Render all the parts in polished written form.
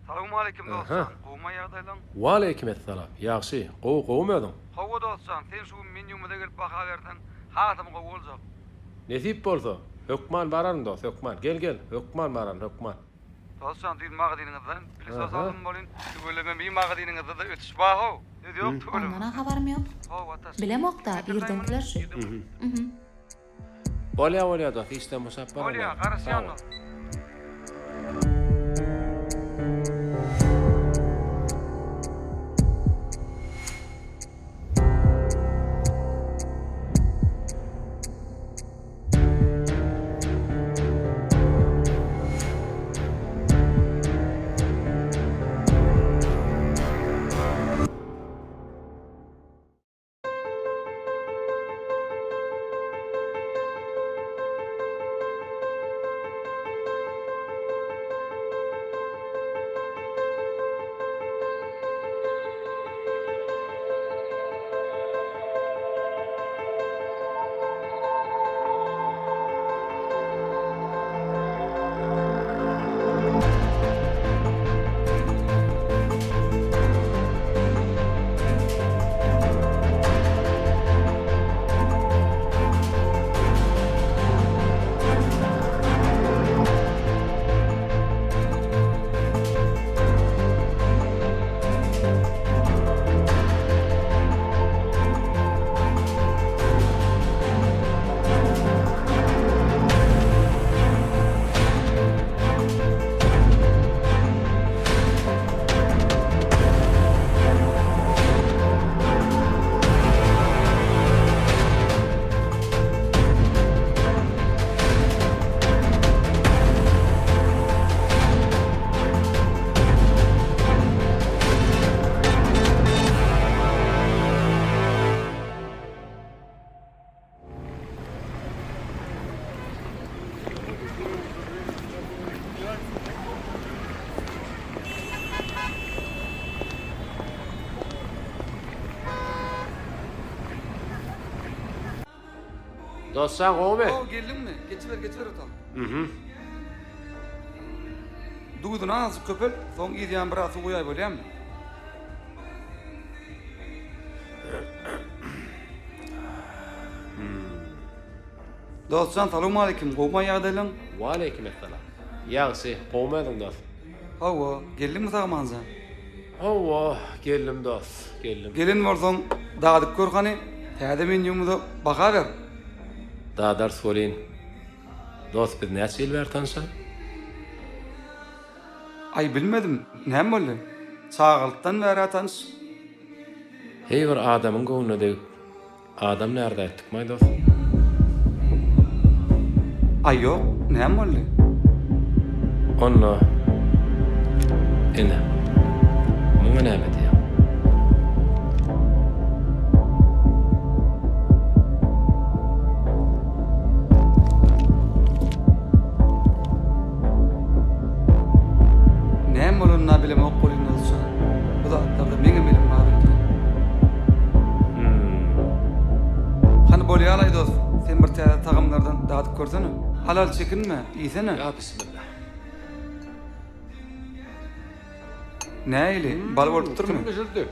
Salowmaleýkim dostjan, gowumy ýagdaýlaň? Waleýkim essalam. Ýagşy, gowy, gowumy özüň? Hawa dostjan, sen şu gün menýumyza gelip baha berseň, hasam gowy boljak. Nesip bolsa, hökman bararyn dost, hökman. Gel, gel, hökman bararyn, hökman. Dostjan, düýn magazynyňyzdan pylesos aldym welin, tüweleme bi magazynyňyzda-da ösüş bar-how. Söz ýok tüweleme. Ondan-a habarym ýok. Hawa, ataş. Bilemok-da, irdenkiler şu. Bolýa bolýa dos işden boşap baram Bolýa, garaşýan dos. Dostjan gowumy? Gowy geldiňmi? Geçiber geçiber otam. Mhm. Duzuny azajyk köpelt, soň yzýan biraz suw guýaý bolýamy? Dostjan salowmaleýkim, gowumy ýagdaýlaň? Waleýkim essalam. Ýagşy, gowumy özüň dos? Hawa, geldiňmi sag-amanja? Hawa, geldim dos, geldim. Gelen bolsaň, dadyp gör hany, täze menýumyza baha ber. Dadarys welin, dost biz näçe ýyl bäri tanyşa? Aý bilmedim, näme boldy? Çagalykdan bäri-ä tanyş. Heý bir adamyň göwnüne degip, adam närde aýtdykmaý dost? Aý ýok, näme boldy? Onda, ine, muňa näme diýýäň? Näme bolanyna bilemok welin dostjan, bu zatlarda meňem elim bar öýdýän. Hany bolýalaý dost, sen bir täze tagamlardan dadyp görsene. Al al çekinme, iýsene. Ýa bismillah. Nähili, bal bolupdyrmy? Kim bişirdi?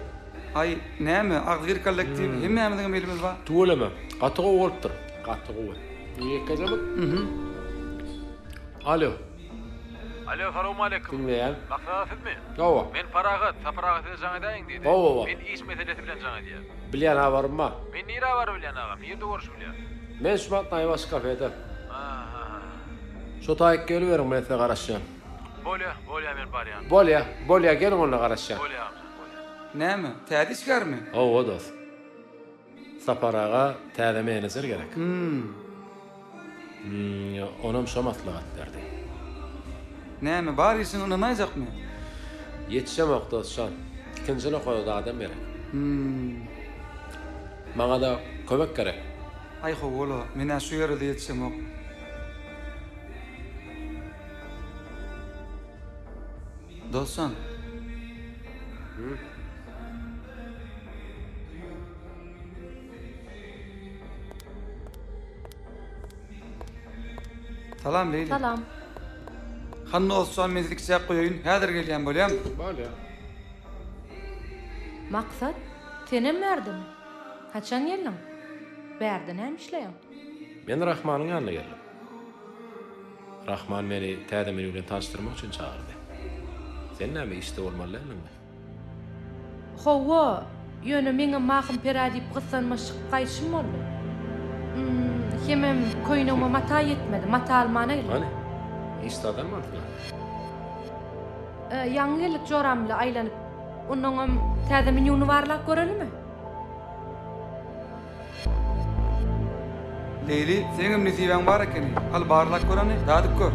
Aý, näme, agzybir kollektiw, hemmämiziňem elimiz bar. Tüweleme, gaty gowy bolupdyr. Gaty gowy. Ýekeje bir. Alo. Alo, salowmaleýkim. Diňleýän. Maksat aga sizmi? Hawa. Men Parahat, Sapar aga size jaň edäýiň diýdi. Hawa, hawa. Men iş meselesi bilen jaň edýän. Bilýän habarym bar. Men nirä baryp bilýän agam, nirde görüşip bilýän? Men şu wagt Naýbaşy kafede. Aha. Şo taýyk geliberiň, men size garaşýan. Bolýa, bolýa men barýan. Bolýa, bolýa geliň onda garaşýan. Bolýa agam, bolýa. Näme, täze işgärmi? Hawa dost. Sapar aga täze menejer gerek. Hum. Hum, onam şo maslahat berdi. Näme, bar işiňi ynanaýjakmy? Ýetişemok dostjan. Ikinji nokada-da adam gerek. Hum. Maňa-da kömek gerek. Aý hawa-la, men-ä şu ýere-de ýetişemok. Dostjan. Salam Leýli. Salam. Hany dostjan men sizi kiçäk goýaýyn, häzir gelýän bolýamy? Bolýa. Maksat, senem bärdemi? Haçan geldiň? Bärde näme işleýäň? Men Rahmanyň ýanyna geldim. Rahman meni täze menü bilen tanyşdyrmak üçin çagyrdy. Sen näme işde bolmaly däldiňmi? Hawa, ýöne meňem Mahym perä diýip gyssanmaç çykyp gaýdyşym boldy. Hum, hemem köýnegime mata ýetmedi, mata almana geldim. Hany, hiç zat almansyň-a? Ýaňy geldik joram bile aýlanyp. Onnoňam täze menýuny barlap görelimi? Leýli, seňem nesibäň bar ekeni. Al, barlap gör hany, dadyp gör.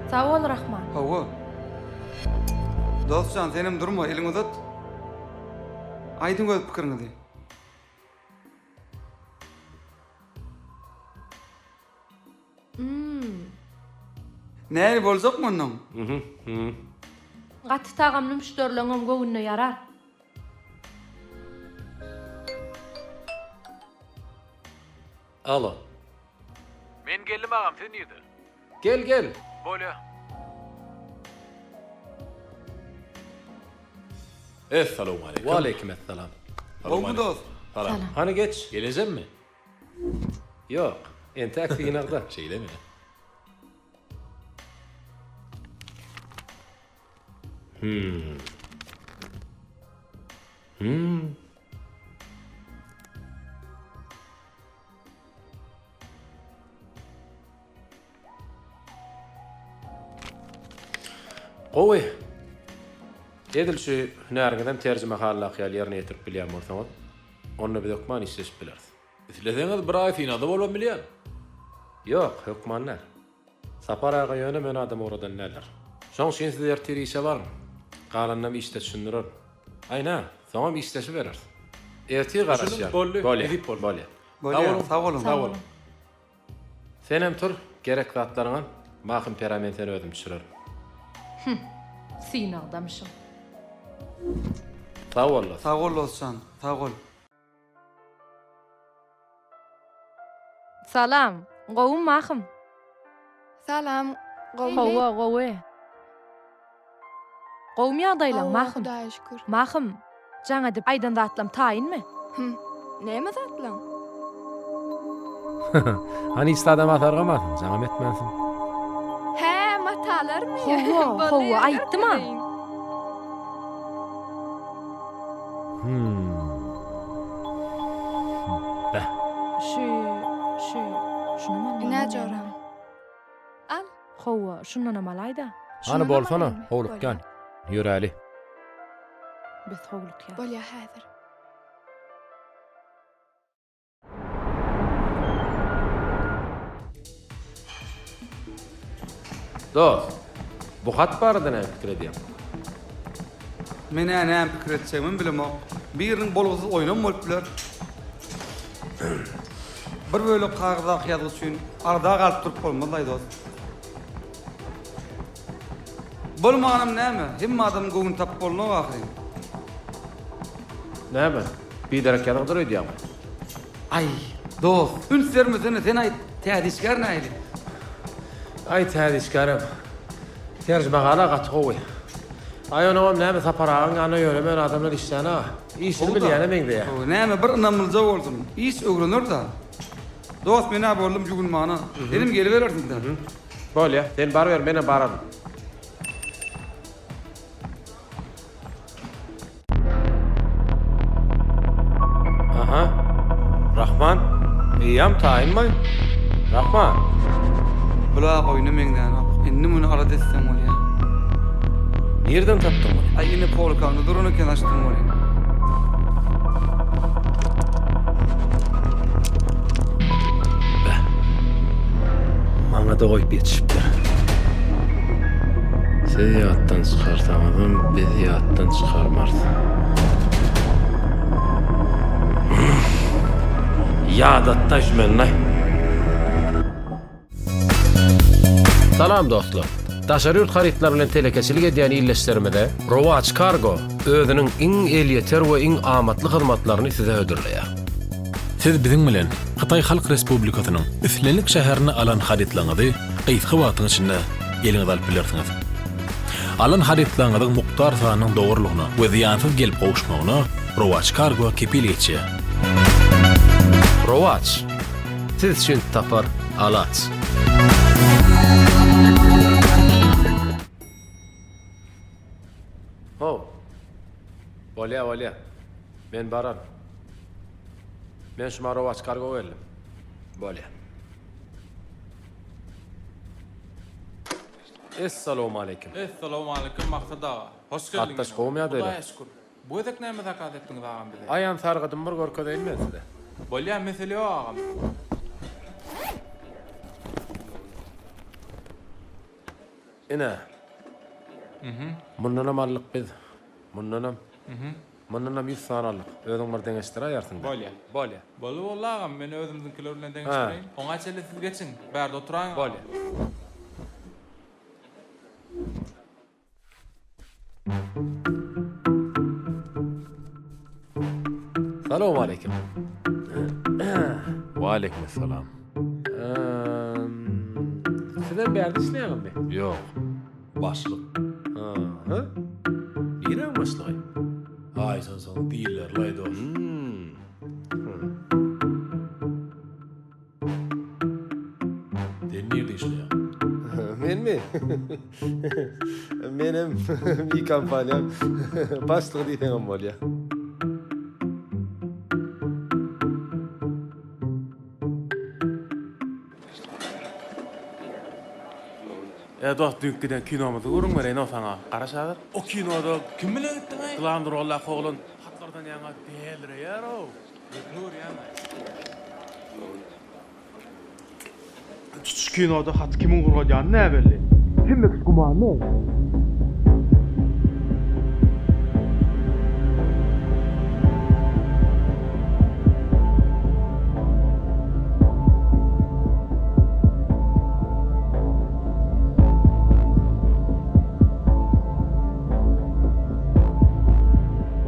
Sag bol, Rahman. Hawa. Dost jan, senem durma, eliňi uzat. Aýdyň öz pikiriňizi. Hum. Nähili boljakmy onnoň? Mhm, mhm. Gaty tagamly müşderileňem göwnüne ýarar. Alo. Men geldim agam siz nirde? Gel gel. Bolýa. Essalawmaleýkim. Waleýkim essalam. Gowmy dost? Salam. Hany geç. Gelejemmi? Ýok. Entäk synagda. Şeýlemi? Hmm. Hmm. Gowy. Edil şu hünäriňizem terjimehaldaky ýaly ýerine ýetirip bilýän bolsaňyz, onda biz hökman işleşip bileris. Isleseňiz bir aý synagda bolubam bilýän. Ýok, hökman däl. Sapar aga ýöne men adam ugradan däldir. Şoň üçin siz ertir işe baryň. Galanynam işde düşündirerin. Aý nä, soňam işleşibereris. Ertir garaşýan. Boldy, Bolýa, nesip boldy. bolýa. Bolýa, sag boluň. Sag boluň. Senem tur, gerek zatlaryňy al. Mahym pera men seni özüm düşürerin. Hüm, synagdamyşyň. Sag bol dost. Sag bol dostjan, sag bol. Salam, gowumy Mahym? Salam, gowumy? Hawa, gowy. Gowumy ýagdaýlaň, Hawa, Mahym? Hudaýa şükür. Mahym, jaň edip aýdan zatlam taýynmy? Hüm, näme zatlaň? Hany hiç zadam asargamansyň, jaňam etmänsiň. Hä, matalarmy? Hawa, Boldy, hawa, aýtdym-a. görkezeýin. Hüm. Beh. Şu, şu. Şunam almaly. Ine joram. Al. Hawa, şundanam alaý-da. Hany Şundanam bolsana, alaýynmy? howlukýan. Bolýa. Ýöräli. Biz howlukýas. Bolýa häzir. Dost, bu hat barada näme pikir edýäň? Men-ä näme pikir etjegimem bilemok. Biriniň bolgusyz oýnam bolup biler. Bir bölek kagyzdaky ýazgy üçin arada galyp durup bolmaz-laý dost. Bolmanam näme, hemme adamyň göwnüni tapyp bolnok ahyryn. Näme, biderek ýazgydyr öýdýäňmi? Aý, dost, üns bermesene, sen aýt, täze işgär nähili? Aý, täze işgärem. Terjimehal-a gaty gowy. Aý, onuňam näme, Sapar agaň ýanynda ýöremeýän adamlar işlän-a. Işini bilýäne meňzeýär. Näme, bir ynamlyja bolsun. Iş öwrener-dä. Dost, men-ä boldum ýuwunmana. Senem geliberersiň-dä. Bolýa, sen baryber, menem bararyn. Aha. Rahman, eýýäm taýynmy? Rahman. Bula oýna meňzänok. Indi muny alada etseň bolýa. Nirden tapdyň muny? Aý ine polkamda duran eken açdym welin. Beh. Maňa-da goýup ýetişipdir. Siz ýatdan çykarsaňyzam, biz ýatdan çykarmarys. Ýadatdaý şu meni. Salam dostlar! Daşary ýurt harytlary bilen telekeçilik edýän ildeşlerimize Rowaç Cargo özüniň iň elýeter we iň amatly hyzmatlaryny size hödürleýär. Siz biziň bilen Hytaý Halk Respublikasynyň islendik şäherinde alan harytlaryňyzy gysga wagtyň içinde eliňize alyp bilersiňiz. Alan harytlaryňyzyň mukdar sanynyň dogrulygyna we zyýansyz gelip gowuşmagyna Rowaç Cargo kepil geçýär. Rowaç, siz üçin tapar alaç. How. Bolýa, bolýa. Men bararyn. Men şuma Rowaç Cargo geldim. Bolýa. Essalowmaleýkim. Essalowmaleýkim Maksat aga. Hoş geldiň. Atdaş gowmy ýagdaýlar? Hudaýa şükür. Bu gezek näme zakaz etdiňiz agam bize? Aýan sargydymy bir görkezeýin men size. Bolýa mesele ýok agam. Ine. Mundanam aldyk biz. Mundanam. Mundanam ýüz sany aldyk. Özüň bir deňeşdiräýersiň-dä. Bolýa. Bolýa. Boldy boldy agam, men özümiziňkiler bilen deňeşdireýin. Oňa çenli siz geçiň, bärde oturaýyň agam. Bolýa. Salowmaleýkim. Waleýkim essalam. Sizem bärde işleýäňizmi? Ýok. Başlyk. Aha. Niräň başlygy? Aýsan soň diýilerlaý dos. Sen nirde işleýäň? Menmi? Menem bir kompaniýaň başlygy diýseňem bolýar. E dost düýnki giden kinomyzy gürrüň bereýin-ow saňa. Garaş häzir. O kinoda kim bilen gitdiň-eý? Glavny roldaky oglan hatlardan ýaňa dälireýär-ow. Götüni görýäň-aý. Tutuş kinoda haty kimiň gurgadýany näbelli. Hemme kişi gümanly.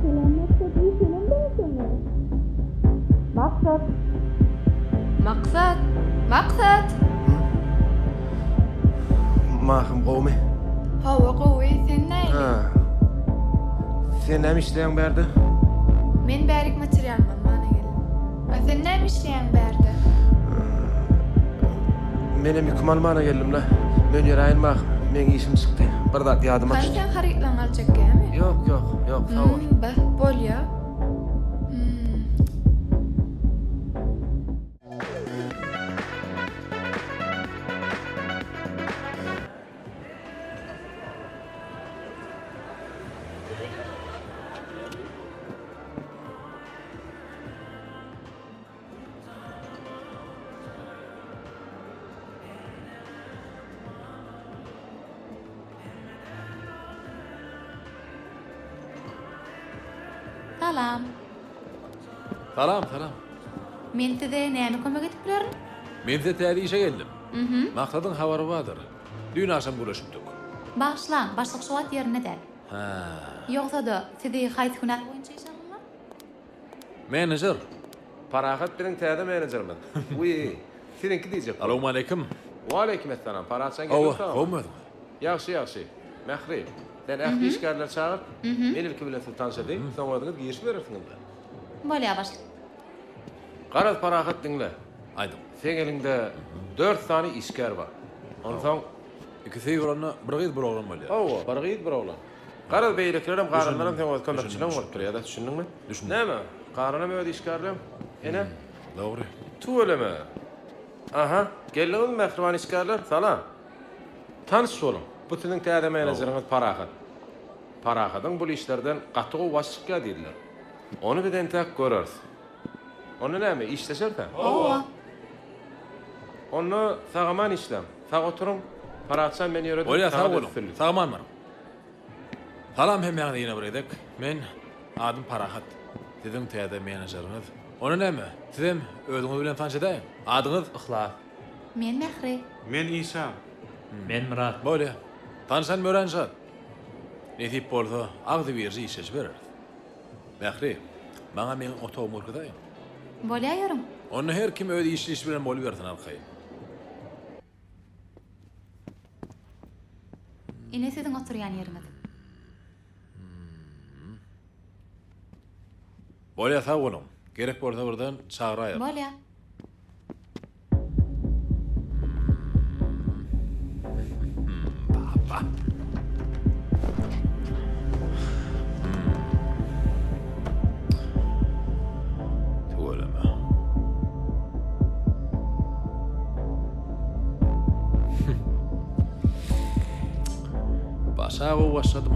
Salam Maksat işenem bärdemi? Maksat. Maksat! Maksat! Mahym gowmy? Hawa gowy, sen nähili? Ha. Sen näme işleýäň bärde? Men bärik material almana geldim. A sen näme işleýäň bärde? Menem ýüküm almana geldim-le. Men ýöräýin Mahym, meň işim çykdy. Bir zat ýadyma Hany düşdi. sen harytlaryňy aljak gämi? Ýok, ýok, ýok, sag bol. Hmm, bah, bolýa. Hmm. Salam. Salam, salam. Men size näme kömek edip bilerin? Men size täze işe geldim. Maksadyň habary bardyr. Düýn agşam gürleşipdik. Bagyşlaň, başlyk şu wagt ýerinde däl. Hä. Ýogsa-da, sizi haýsy hünär boýunça işe aldylar? Menejer. Parahat biziň täze menejerimiz. Wiý, siziňki diýjek boldum. Salowmaleýkim. Waleýkim essalam, Parahatjan Hawa, geldiň sagmy? gowmy özüňiz? Ýagşy, ýagşy. Mähri, sen ähli işgärleri çagyrt. Men ilki bilen sizi tanyş edeýin, soň özüňiz girişiberersiňiz-dä. Bolýar, başlyk. Garaz, Parahat diňle. Aýdyň. Seň eliňde dört sany işgär bar. Onsoň. Ikisi bolanda bir gyz, bir oglan bolýar. Hawa, bir gyz, bir oglan. Garaz, beýlekilerem, galanlaram seň öz kömekçileň bolup durýar-da, düşündiňmi? Düşündim. Näme, galanam öz işgärleň? Ene. Dogry. Tüweleme. Aha, geldiňizmi mähriban işgärler? Salam. Tanyş boluň, bu siziň täze menejeriňiz Parahat. Parahadyň bul işlerden gaty gowy başy çykýar diýdiler. Ony biz entäk göreris. Onda näme, işleşeris-ä? Hawa. Onda sag-aman işläň. Sag oturyň. Parahatjan men ýöredim, Bolýar, sag saňa-da boluň. üstünlik. Sag-aman baryň. Salam hemmäňize ýene bir gezek. Men, adym Parahat. Siziň täze menejeriňiz. Onda näme, sizem özüňiz bilen tanyş edäýiň. Adyňyz? Yhlas. Men Mähri. Men Işan. Men Myrat. Bolýa. Tanyşan örän şat. Nesip bolsa, agzybirje işleşibereris. Mähri, maňa meň otagymy görkezäýiň. Bolýa ýörüň. Onda her kim öz işli işi bilen bolubersin arkaýyn. Ine siziň oturýan ýeriňiz. Bolýa sag boluň. Gerek bolsa birden çagyraýaryn. Bolýa. Baba. Tüweleme. Başa gowy başladym.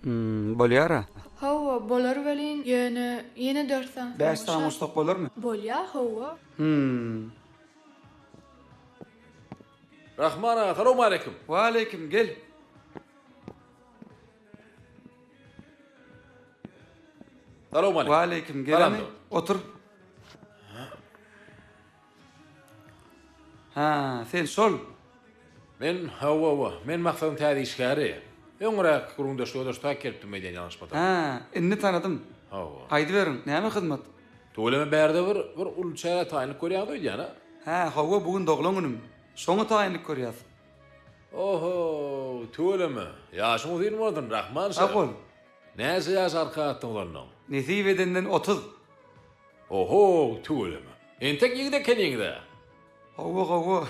Hmm, bolýar-a. Hawa, bolar welin, ýöne ýene dört sany Bäş sany goşsak bolarmy? Bolýar, hawa. Hmm. Rahman aga, salowmaleýkim. Waleýkim, gel. Salowmaleýkim. Waleýkim, gel hany, otur. Hä, sen şol. Men, hawa, hawa, men Maksadyň täze işgäri. Öňräk gürrüňdeşlige duşsak gelipdim öýdýän ýalňyşmasam. Hä, indi tanadym. Hawa. Aýdyberiň, näme hyzmat? Tüweleme bärde bir, bir uly çärä taýynlyk görýäňiz öýdýän, a? Hä, hawa, bu gün doglan günüm. Şoňa taýynlyk görýäs. Oho, tüweleme. Ýaşyň uzyn bolsun, Rahman şa. Sag bol. Näçe ýaş arka atdyňyz onnoň? Nesip edenden 30. Oho, tüweleme. Entek ýigit ekeniňiz-ä. Hawa, hawa.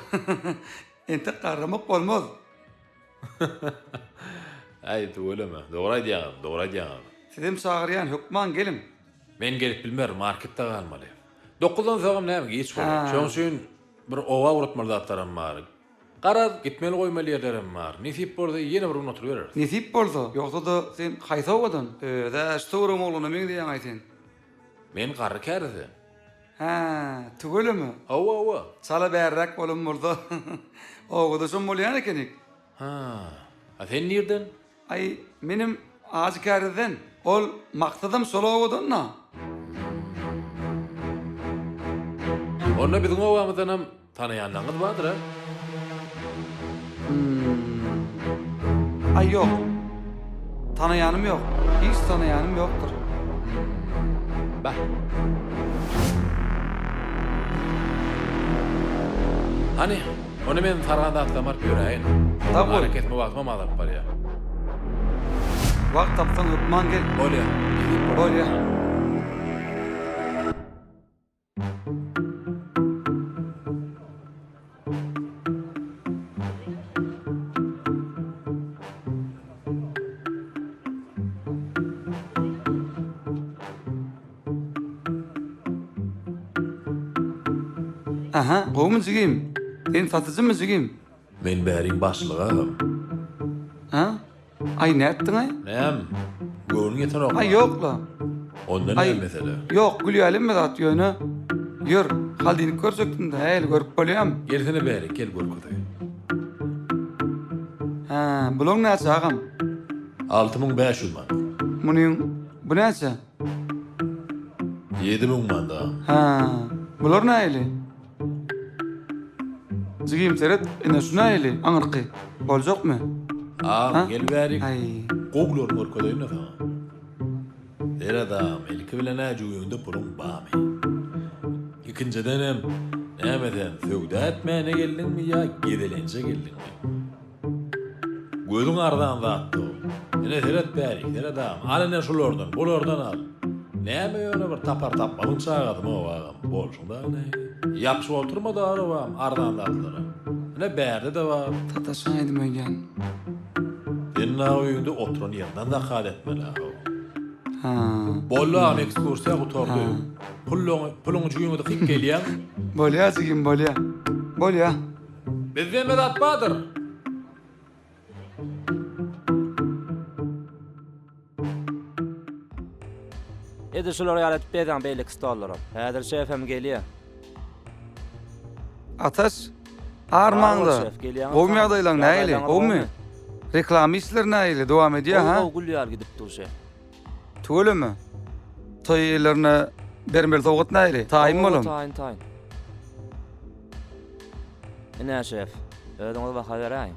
Entek garramak bolmaz. Äý, tüweleme. Dogry aýdýaňyz, dogry aýdýaňyz. Sizem çagyrýan, hökman geliň. Men gelip bilmerin, marketde galmaly. Dokuzdan soňam näme, giç bolar. Hä. Şonuň üçin bir oba ugratmaly zatlaram bar. Garaz, gitmeli goýmaly ýerlerem bar. Nesip bolsa ýene bir gün oturybereris. Nesip bolsa. Ýogsa-da sen haýsy obadan? Öz-ä şu töweregiň ogluna meňzeýäň-aý sen. Men garry kärizden. Hä, tüweleme. Hawa, hawa. Çala bärräk bolan bolsa, obada şom bolýan ekenik. Hä, a sen nirden? Aý, menem Ajy kärizden. Ol Maksadam şol obadan-da. Onda biziň obamyzdanam Tanaýanlaryňyz bardyr-a? Hum. Aý ýok. Tanaýanym ýok. Hiç tanaýanym ýokdur. Bah. Hany, onda men sargan zatlarymy alyp ýöräýin. Sag bol. Arakesme wagtymam azalyp barýar. Wagt tapsaň hökman gel. Bolýar. Bolýar. Aha, gowumy jigim? Sen satyjymy jigim? Men bäriň başlygy agam. Ha? Aý nätdiňaý? Näm? Göwnüň ýetenokmy? Aý ýok-la. Onda Aý, näme mesele? Ýok, gülýälim bir zat ýöne. Ýör, haldinik görjekdim-dä, häli görüp bolýamy? Gelsene bäri, gel görkezeýin. Hä, bulaň näçe agam? 6500 manat. Munyň, bu näçe? 7000 manat agam. Hä, bular nähili? Jigim seret, ine şu nähili, aňyrky, boljakmy? Agam, gel bärik, Aý. gowularyny görkezeýin-le saňa. Seret agam, ilki bilen-ä jübiňde puluň barmy? Ikinjidenem, näme sen söwda etmäne geldiňmi ýa gezelenje geldiňmi? Gözüň arzan zatda-ow. Ine seret bärik, seret agam, al ine şulardan, bulardan al. Näme ýöne bir tapar-tapmazyň çagasymy-ow agam, bolşuň dagy nähili? Ýapyşyp oturma dagy-ow agam arzan zatlara. Ine bärde-de bar. Sataşaýdym öýdýän. Sen dagy öýüňde oturan ýerinden zakat etmeli-how. Ha. Boldy agam ekskursiýa gutardy. Pulluňy, puluňy jübiňe dykyp gelýäň. Bolýa jigim bolýa. Bolýa. Bizde hemme zat bardyr. Edil şular ýaly edip bezeň beýleki stollaram. Häzir şefem gelýär. Ataş, armaňda. Gowumy ýagdaýlaň nähili? Gowumy? Reklama işleri nähili? Dowam edýär, ha? Gowy, gowy gül ýaly gidip dur şef. Tüweleme. Toý eýelerine bermeli sowgat nähili? Taýynmy olam? Taýyn, taýyn. Ine şef, özüňiz baha beräýiň.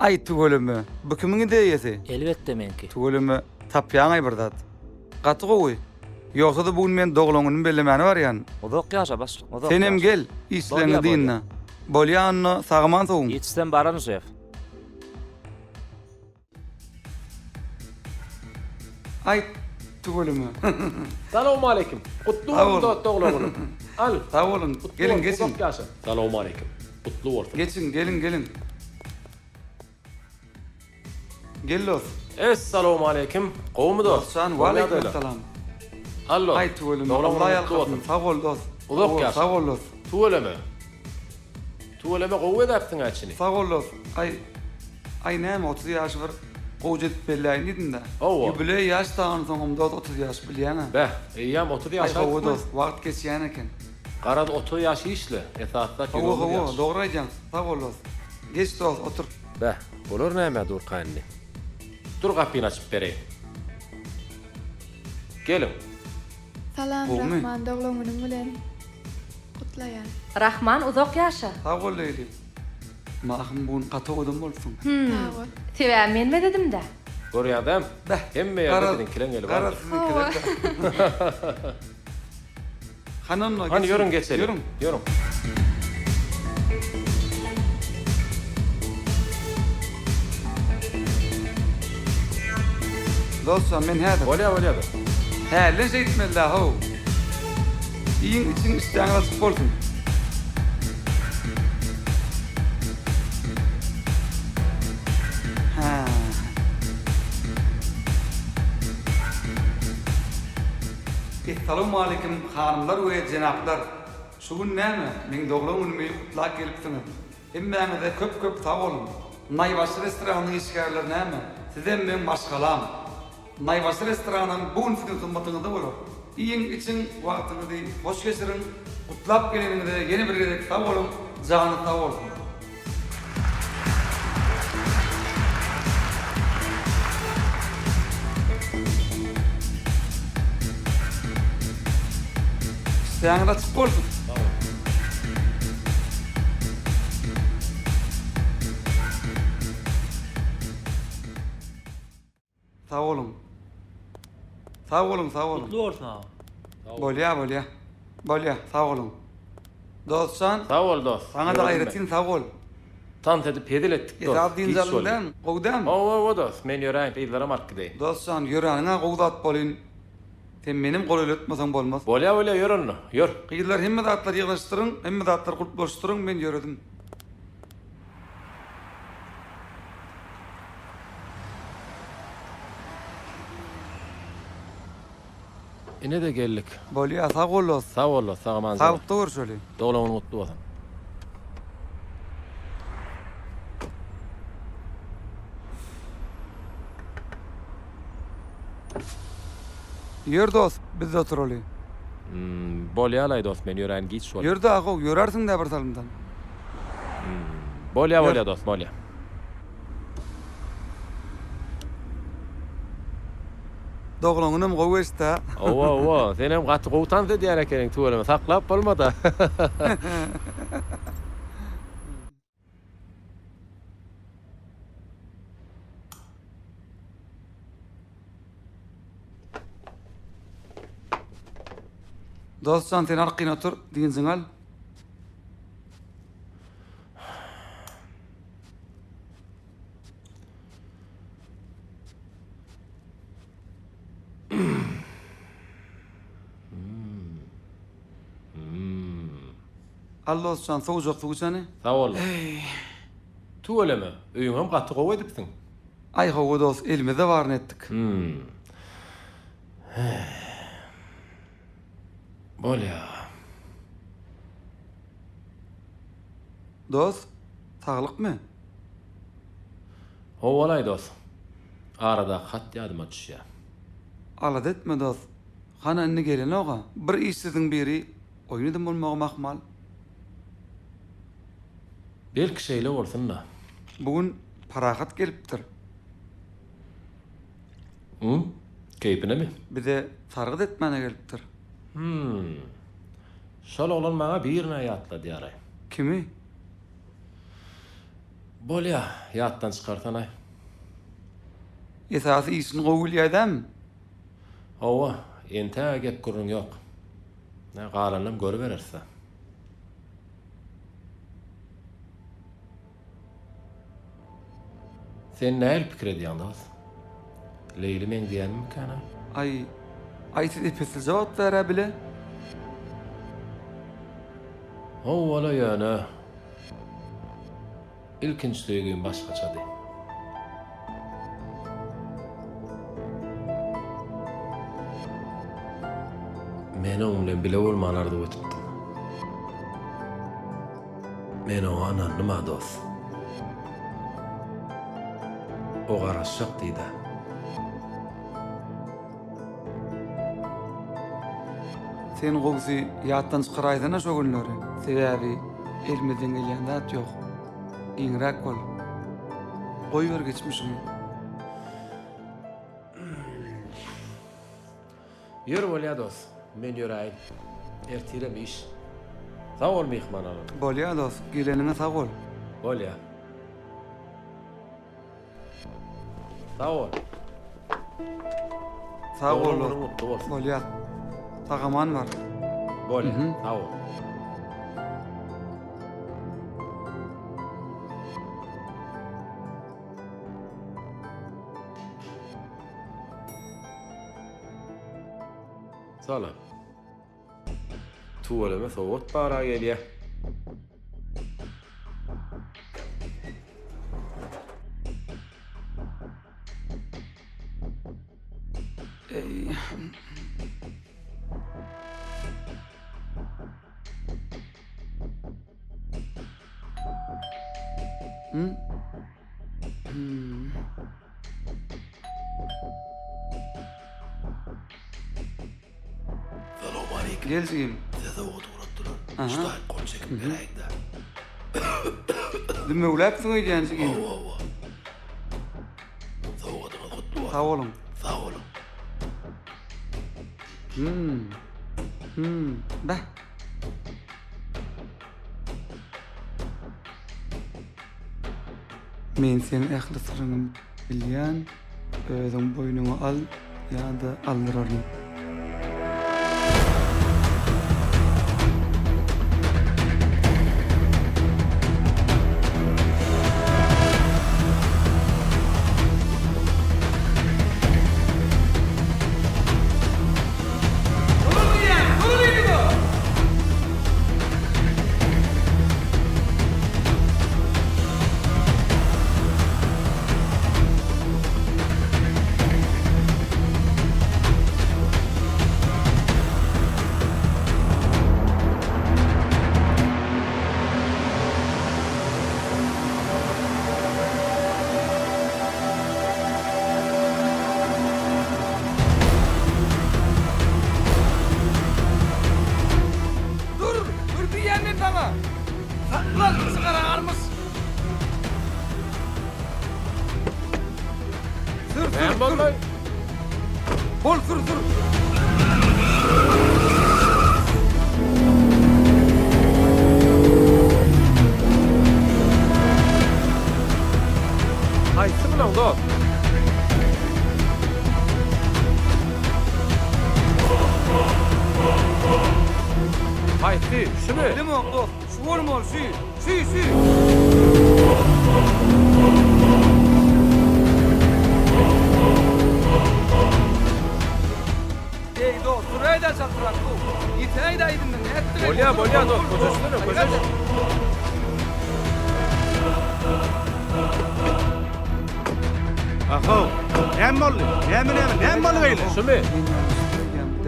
Aý tüweleme, bu kimiň ideýasy? Elbetde meňki. Tüweleme, tapýaňaý bir zat. Gaty gowy. Ýogsa-da bu gün men doglan günümi bellemäne barýan. Uzak ýaşa başlyk, uzak Senem ýaşa. gel, işleriňi Bolýa, bolýa. dynna. Bolýa onda, sag-aman sowuň. Ýetişsem bararyn şef. Aýt, tüweleme. Salowmaleýkim. Gutly bolsun dost doglan günüň. Al. Sag boluň. Geliň geçiň. Uzak ýaşa. Salowmaleýkim. Gutly bolsun. Geçiň, geliň, geliň. Gel dost. Essalowmaleýkim. Gowumy dost? Dostjan, waleýkim essalam. Al dost. Aý tüweleme. Doglan Allah günüň gutly ýalkasyn. bolsun. Sag bol dost. Uzak ýaşa. Sag bol dost. Tüweleme. Tüweleme gowy bezäpsiň-ä içini. Sag bol dost. Aý, aý näme 30 ýaşy bir gowja edip belläýin diýdim-dä. Hawa. Ýubileý ýaş dagynysoňam dost 30 ýaş bilýäň-ä. Beh, eýýäm 30 Aý ýaşa hawa aýtdyňmy? dost, wagt geçýän eken. Garaz 30 ýaş işle, esasy zat Hawa ýüregiňiz hawa, ýaş. dogry aýdýaň. Sag bol dost. Geç dost, otur. Beh, bular nämä durka indi? Dur gapyny açyp bereýin. Geliň. Salam Gowumy? Rahman doglan günüň bilen gutlaýan. Rahman uzak ýaşa. Sag bol Leýli. Mahym bu gün gaty owadan bolupsyň. Hüm. Sag bol. Sebäbi men bezedimdä. Görýäňdäm? Beh. Hemme ýerde Garaz, biziňkileň eli garaz bardyr. siziňkiler-dä. Hany onda Hany geçiň. ýörüň geçeliň. Ýörüň. Ýörüň. Dostjan men häzir. Bolýa bolýa-da. Hälden şeýtmeli-dä how. Iýiň içiň işdäňiz açyk bolsun. Hä. Essalawmaleýkim hanymlar we jenaplar! Şu gün näme, meň doglan günümi gutlap gelipsiňiz. Hemmäňize köp köp sag boluň! Naýbaşy restoranyň işgärleri näme, sizem meň maşgalam. Naýbaşy restoranam bu gün siziň hyzmatyňyzda bolar. Iýiň, içiň, wagtyňyzy hoş geçiriň. Gutlap geleniňize ýene bir gezek sag boluň, janyňyz sag bolsun! Işdäňiz açyk bolsun! Sag boluň. Sag boluň, sag boluň. Gutly bolsun agam. Bolýa, bolýa. Bolýa, sag boluň. Dostjan. Sag bol dost. Saňa-da aýratyn sag bol. Tans edip hezil etdik dost. Esasy dynç aldyň dämi? Gowy dämi? Hawa, hawa dost. Men ýöräýin, gyzlaram alyp gideýin. Dostjan, ýöräniň-ä gowy zat bolyn. Sen menem golaýlatmasaň bolmaz. Bolýa, bolýa, ýör onda, ýör. Gyzlar, hemme zatlary ýygnaşdyryň, hemme zatlary gulplaşdyryň, men ýöredim. Ine-de geldik. Bolýa, sag bol dost. Sag bol dost, sag aman jana. Saglykda görüşeli. Doglan günüň gutly bolsun. Ýör dost, biz-de oturaly. Hum, bolýa-laý dost, men ýöräýin giç boldy. Ýör dagy, ýörärsiň-dä bir salymdan. Hum, bolýa, bolýa dost, bolýa. Doglan günem gowy geçdi-ä. Hawa, hawa, senem gaty gowy tans edýän ekeniň tüweleme, saklap bolmad-a. Dost jan sen arkaýyn otur, dynjyňy al. Al dostjan sowujak suw içeni. Sag bol. Tüweleme, öýüňem gaty gowy edipsiň. Aý hawa dost, elimizde baryny etdik. Hum. Bolýa. Dost, saglykmy? Howalaý dost. Aradaky hat ýadyma düşýä. Alada etme dost. Hana indi gelenok-a. Bir işsiziň biri oýun eden bolmagam ahmal. Belki şeýle bolsun-da. Bu gün Parahat gelipdir. Hum, keýpinemi? Bize sargyt etmäne gelipdir. Hum. Şol oglan maňa birin-ä ýatladýar-aý. Kimi? Bolýa, ýatdan çykarsanaý. Esasy işini gowy bilýä dämi? Hawa, entäge gep-gürrüň ýok. Nä, galanynam görübereris-dä. Sen nähili pikir edýäň, dost? Leýli meňzeýänmikän-aý? Aý, aý siz epesli wagt bär-ä bile. Howwa-la ýöne, ilkinji söýgim başgaçady. Men oň bilen bile bolmany arzuw edipdim. Men oňa ynandym-a dost. O garaşjak diýd-ä. Sen gowusy ýatdan çykaraýsana şo günleri. Sebäbi elimizden gelýän zat ýok. Giňräk bol. Goýber geçmişiňi. Ýör bolýa dos, men ýöräýin. Ertirem iş. Sag bol myhman alan. Bolýa dos, geleniňe sag bol. Bolýa. Sag bol. Sag bol Doglan dos. günüň gutly bolsun. Bolýa. Sag-aman bar. Bolýa, sag bol. Salam. Tüweleme sowgat bara gelýä. Eý. Hmm? Hmm. Salowmaleýkim. Gel jigim. Size sowgat ugratdylar. Aha. Şu taýyp gol çekip beräýiň-dä. Dümewläpsiň öýdýän jigim. Hawa, hawa. Sowgadyňyz gutly bolsun. Sag boluň. Sag boluň. Hmm. Hmm. Beh. Men seň ähli syryňy bilýän, özüň boýnuňa al ýa-da aldyraryn. Bol sür sür. Haýsy bulaň dost? Haýsy? Şumy? Bilemok dost. Şu bolmaly şu. Şu şu. Eý dost, süräý-dä çaltrak bu. Ýetäý-dä yzyndan, nätdiň? Bolýa, bolýa dost, köşeşsene, köşeş. Ahow, näme boldy? Näme näme? Näme boldy beýle? Şumy?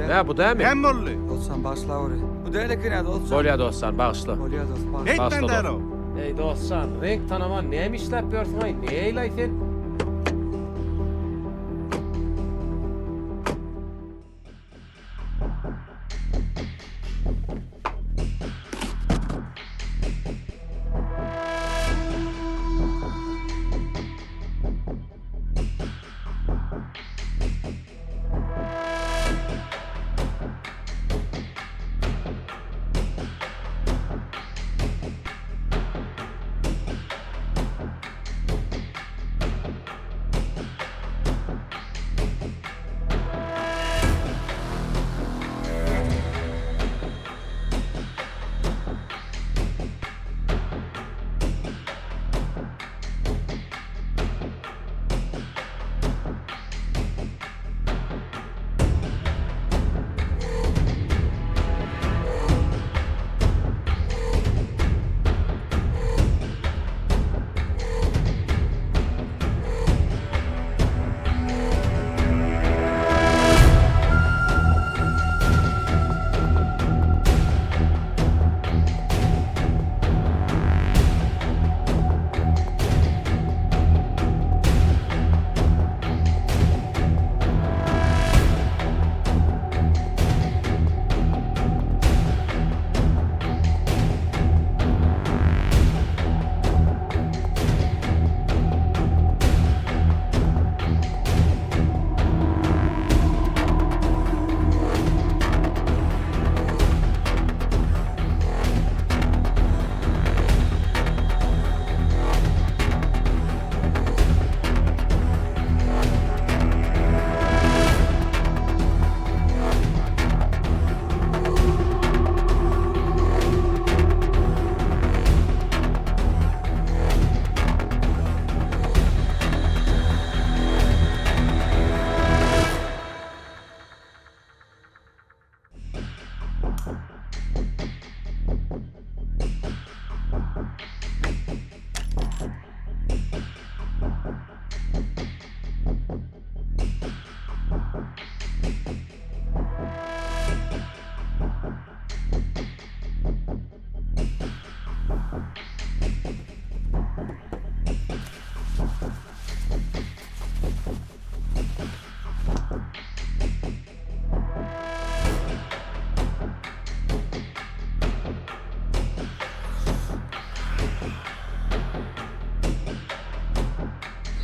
Nä, bu dämi? Näme boldy? Dostjan bagyşlaweri. Bu däl eken-ä dostjan. Bolýa dostjan, bagyşla. Bolýa dost, bagyşla. Neýtmän däl-ow? Eý dostjan, reňk tanaman näme işläp ýörsüň-aý, neýlaý sen?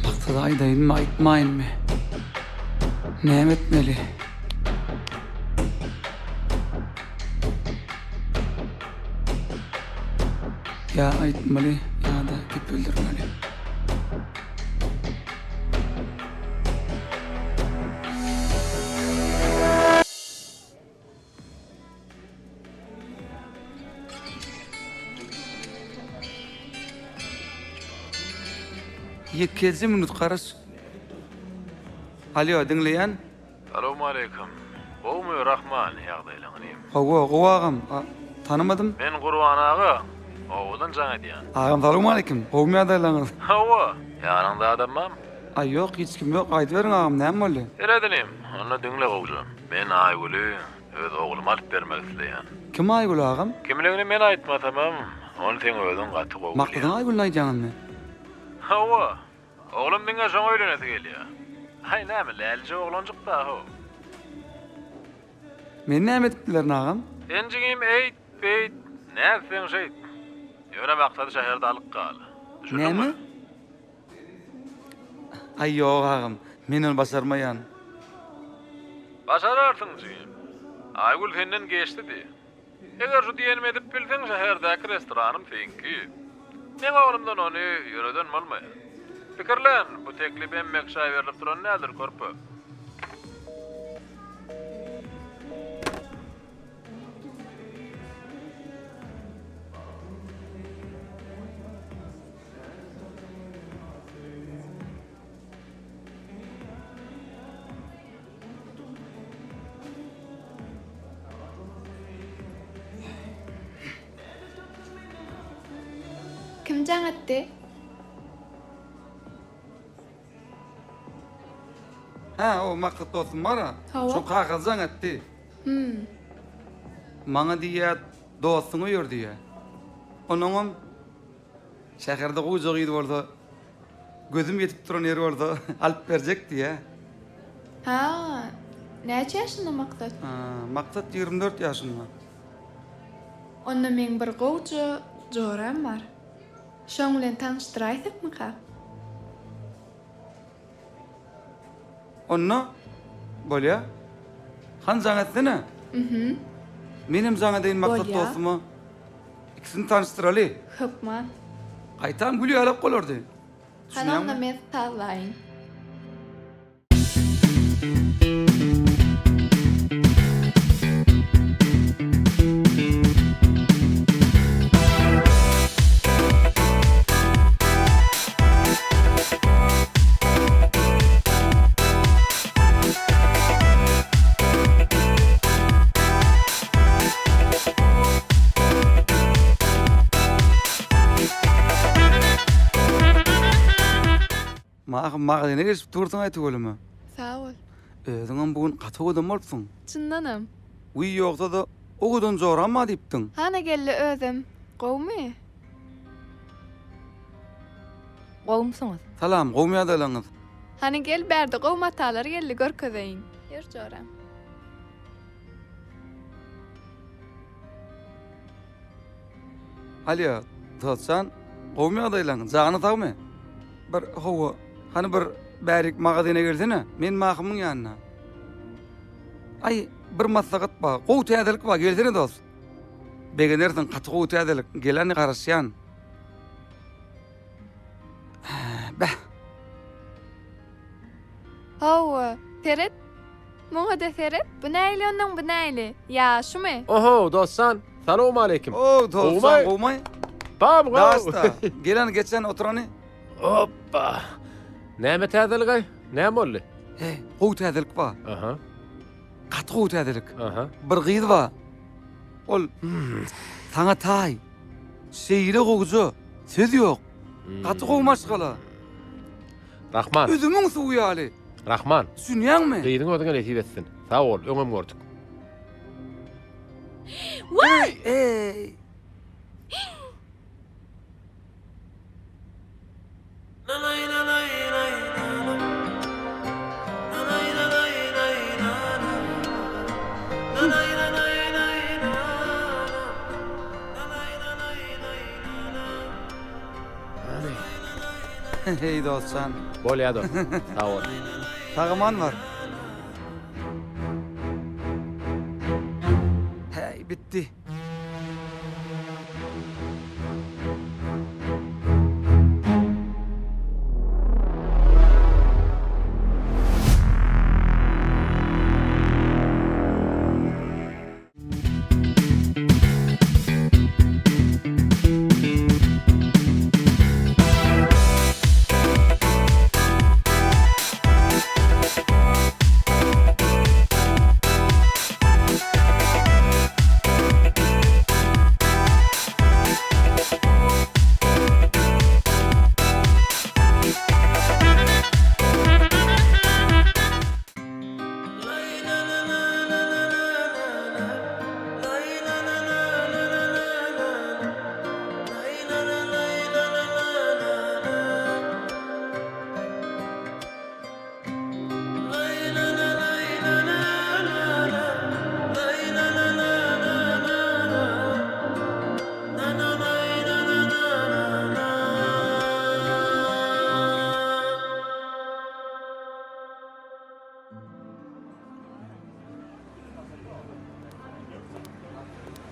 Maksady aýdaýynmy, aýtmaýynmy? Näme etmeli? Ýa aýtmaly, ýa-da gep öldürmeli. Ýekeje minut garaş. Alýo, diňleýän. Salowmaleýkim. Gowumy Rahman ýagdaýlaň inim? Hawa, gowy agam. Tanymadym. Men Gurban aga, obadan jaň edýän. Agam salowmaleýkim. Gowumy ýagdaýlaňyz? Hawa. Ýanyňda adam barmy? Aý ýok, hiç kim ýok. Aýdyberiň agam, näme boldy? Seret inim, onda diňle gowja. Men Aýgüli öz ogluma alyp bermek isleýän. Kim Aýgül agam? Kimligini men aýtmasamam, ony seň özüň gaty gowy bilýäň. Maksadyň Aýgülüni aýdýaňyzmy? Hawa. Oglum diňe şoňa öýlenesi gelýär. Aý näme, lälije oglanjyk-da-how. Men näme edip bilerin agam? Sen jigim eýt, beýt, nätseň şeýt. Ýöne Maksady şäherde alyp gal. Düşündiňmi? Näme? Aý ýok agam, men ony başarmaýan. Başararsyň jigim. Aýgül senden geçdi diý. Eger şu diýenimi edip bilseň şäherdäki restoranym seňki. Meň oglumdan ony ýöreden bolmaýar. Pikirlen, bu teklip emmek şaý berlip duran däldir körpe. Kim jaň etdi? Hä, o Maksat dostum bar-a. Hawa. Şoň kakasy jaň etdi. Hüm. Maňa diýýär, dostuňy öýer diýýär. Onuňam Şäherde gowja gyz bolsa, gözüm ýetip duran ýeri bolsa alyp berjek diýýä. Hä, näçe ýaşynda Maksat? Maksat 24 ýaşynda. Onda meň bir gowja joram bar. Şoň bilen tanyşdyraýsakmyka? Onda bolýa. Hany jaň etsene. Mhm. Menem jaň edeýin Maksat Bolýa. dostuma. Ikisini tanyşdyraly. Hökman. Gaýtam gül ýalak bolardy. Hany onda men sazlaýyn. Mahym magazyna gelişip dursuň-aý tüweleme. Sag bol. Özüňem bu gün gaty owadan bolupsyň. Çyndanam. Wiý ýogsa-da owadan joram bar diýipdiň. Hana geldi özem. Gowumy? Gowumsyňyz? Salam, gowumy ýagdaýlaryňyz? Hany gel bärde gowy matalar geldi görkezeýin. Ýör joram. Alýo, dostjan, gowumy ýagdaýlaryň? Janyň sagmy? Bir hawa, hany bir bärik magazyna gelsene, men Mahymyň ýanyna. Aý, bir maslahat bar, gowy täzelik bar, gelsene dost. Begenersiň, gaty gowy täzelik, gel hany garaşýan. Beh. Hawa, seret. Muňa-da seret. Bu nähili onnoň, bu nähili? Ýa, şumy? Oho, dostjan, salowmaleýkim. O, dostjan, gowumy? Bam, gowy. Daşda, gel hany geç hany otur hany. Hoppa. Näme täzelik-aý? Näme boldy? Heý, gowy täzelik bar. Aha. Gaty gowy täzelik. Aha. Bir gyz bar. Ol saňa taý. Şeýle gowuja, söz ýok. Gaty gowy maşgala. Rahman. Üzümiň suwy ýaly. Rahman. Düşünýäňmi? Gyzyň özüňe nesip etsin. Sag bol, öňem gördük. Waý! Eý! Heý dostjan. Bolýa dost. Sag bol. Sag-aman bar. Häý bitdi.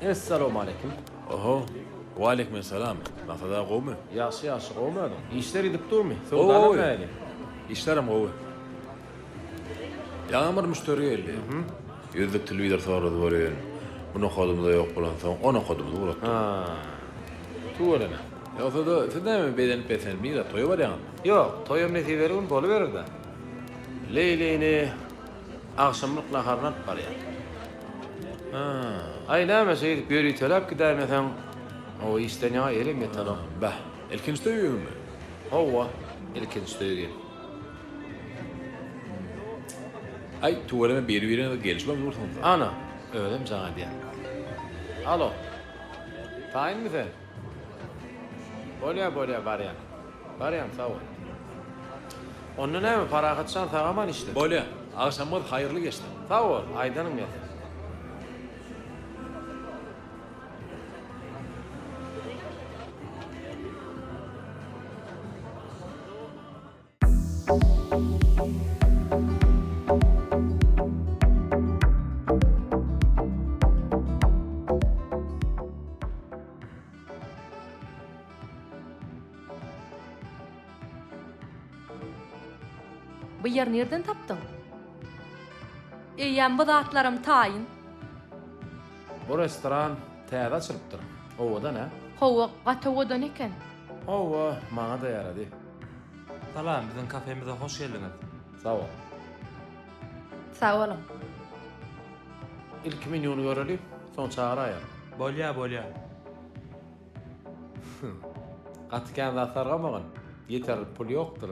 Essalawmaleýkim. Oho, waleýkimessalam. Maksat aga gowumy? Ýagşy ýagşy gowumy özüň? Işler gidip durmy? Gowy Söwdalar gowy. nähili? Işlerem gowy. Ýaňam bir müşderi geldi. Ýüzlük telewizor sorady welin, bu nokadymyzda ýok bolansoň, o nokadymyza ugratdym. Ha. Tüweleme. Ýogsa-da, siz näme bezenip-beslenip nirä, toýa barýaňyzmy? Ýok, toýam nesibeli gün boluberer-dä. Leýlini agşamlyk naharyna alyp barýan. Ha. Aý, näme şeýdip ýöriteläp gidäýmeseň, o işden ýaňa elem ýetenok. Bäh, ilkinji söýgiňmi? Hawa, ilkinji söýgim. Aý, tüweleme biri-biriňize gelişibem dursuňyz-a. Ana, özem jaň edýär. Alo. Taýynmy sen? Bolýa, bolýa, barýan. Barýan, sag bol. Onda näme, Parahat jan sag-aman işle. Bolýa, agşamyňyz haýyrly geçsin. Sag bol, aýdanyň gelsin. Bu ýeri nirden tapdyň? Eýýäm bu zatlaram taýyn. Bu restoran täze açylypdyr. Owadan, hä? Hawa, gaty owadan eken. Hawa, maňa-da ýarady. Salam, biziň kafemize hoş geldiňiz. Sag bol. Sag boluň. Ilki menýuny göreli, soň çagyraýaryn. Bolýa, bolýa. Gaty kän zat sargamagyn, ýeterlik pul ýokdur.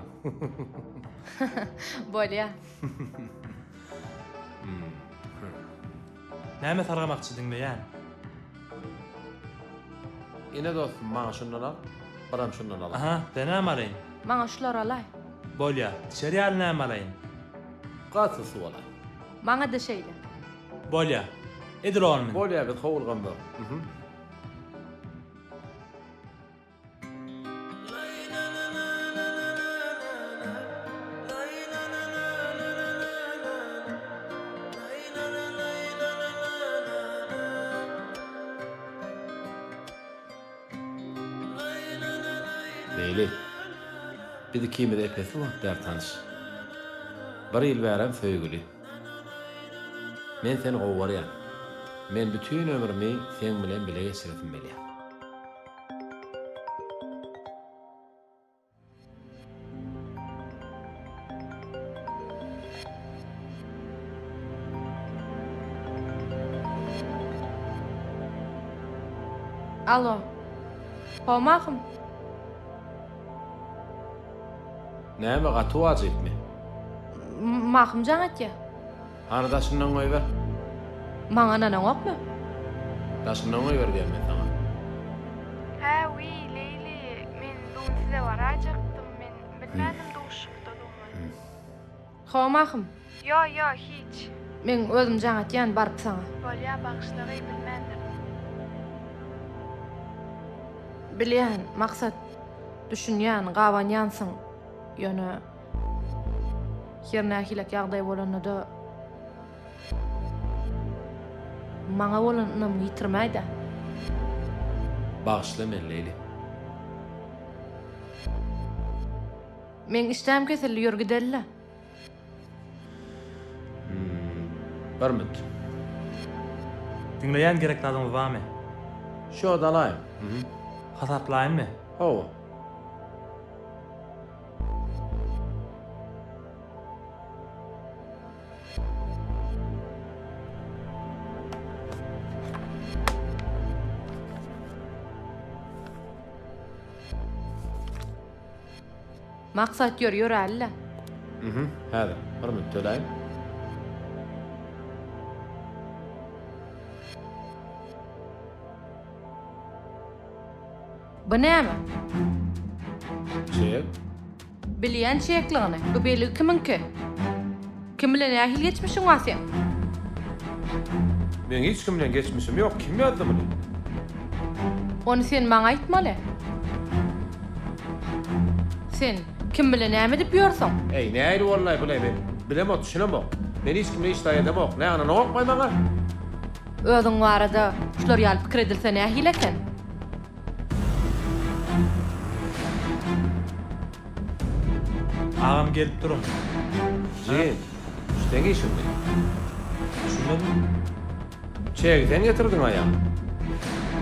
Bolýa. Näme sargamakçy diňleýän. Ine dostum maňa şundan al, biram şundan al. Aha, sen näme alaýyn? Maňa şulary alaý. Bolýa. Içer ýaly näme alaýyn? Gaty suw alaý. Maňa-da şeýle. Bolýa. Edil on min. Bolýa biz howulgamzok. Mhm. Leýli, biz ikimiz epesli wagt bäri tanyş. Bir ýyl bärem söýgüli. Men seni gowy görýän. Men bütin ömrümi seň bilen bile geçiresim gelýär. Alo. Hawa Mahym. Näme gaty wajypmy? Mahym jaň etýä. Hany daşyndan goýber. Maňa ynanaňokmy? Daşyndan goýber diýýän men saňa. Hä wiý Leýli men bu gün size baraýjakdym men bilmändim duşuşykdadygymy. Hawa Mahym. Ýo ýo hiç. Meň özüm jaň etýän baryp saňa. Bolýa bagyşlagaý bilmändirin. Bilýän Maksat düşünýän gabanýansyň ýöne Her nähilek ýagdaý bolanda-da, maňa bolan ynamyňy ýitirmäý-dä. Bagyşla meni, Leýli. Meň işdäm kesildi, ýör gideli-le. Bir minut. Diňleýän gerek zadyňyz barmy? Şo-da alaýyň. Hasaplaýynmy? Hawa. Maksat ýör ýöräli-le. Mhm, häzir. Bir minut töläýin. Bu näme? Çek. Bilýän çekligini. Bu belgi kimiňki? Kim bilen nähili geçmişiň bar seň? Meň hiç kim bilen geçmişim ýok. Kim ýazdy muny? Ony sen maňa aýtmaly. Sen kim bilen näme edip ýörsüň? Eý, nähili boldy-laý bu-laý men bilemok, düşünemok. Men hiç kimle iş daýy edemok. Näme ynanaňokmaý maňa? Özüň barada şular ýaly pikir edilse nähili eken? Agam gelip durun. Jigim, şu seň işiňmi? Düşünmedim. Çegi sen getirdiň aýa.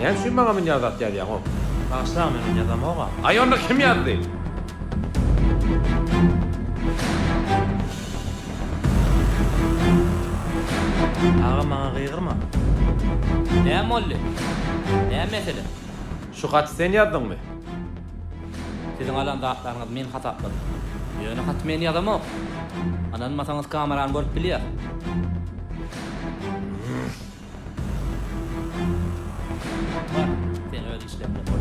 Näme üçin maňa münýä zat ýazýaň-ow? Bagyşlaň men ony ýazamog-a. Aý onda kim ýazdy? Agam maňa gygyrma. Näme boldy? Näme mesele? Şu haty sen ýazdyňmy? Siziň alan zatlaryňyzy men hasapladym. Ýöne haty men ýazamok. Ynanmasaňyz kamerany görüp bilýäs. Bar, sen öz işleň bilen bol.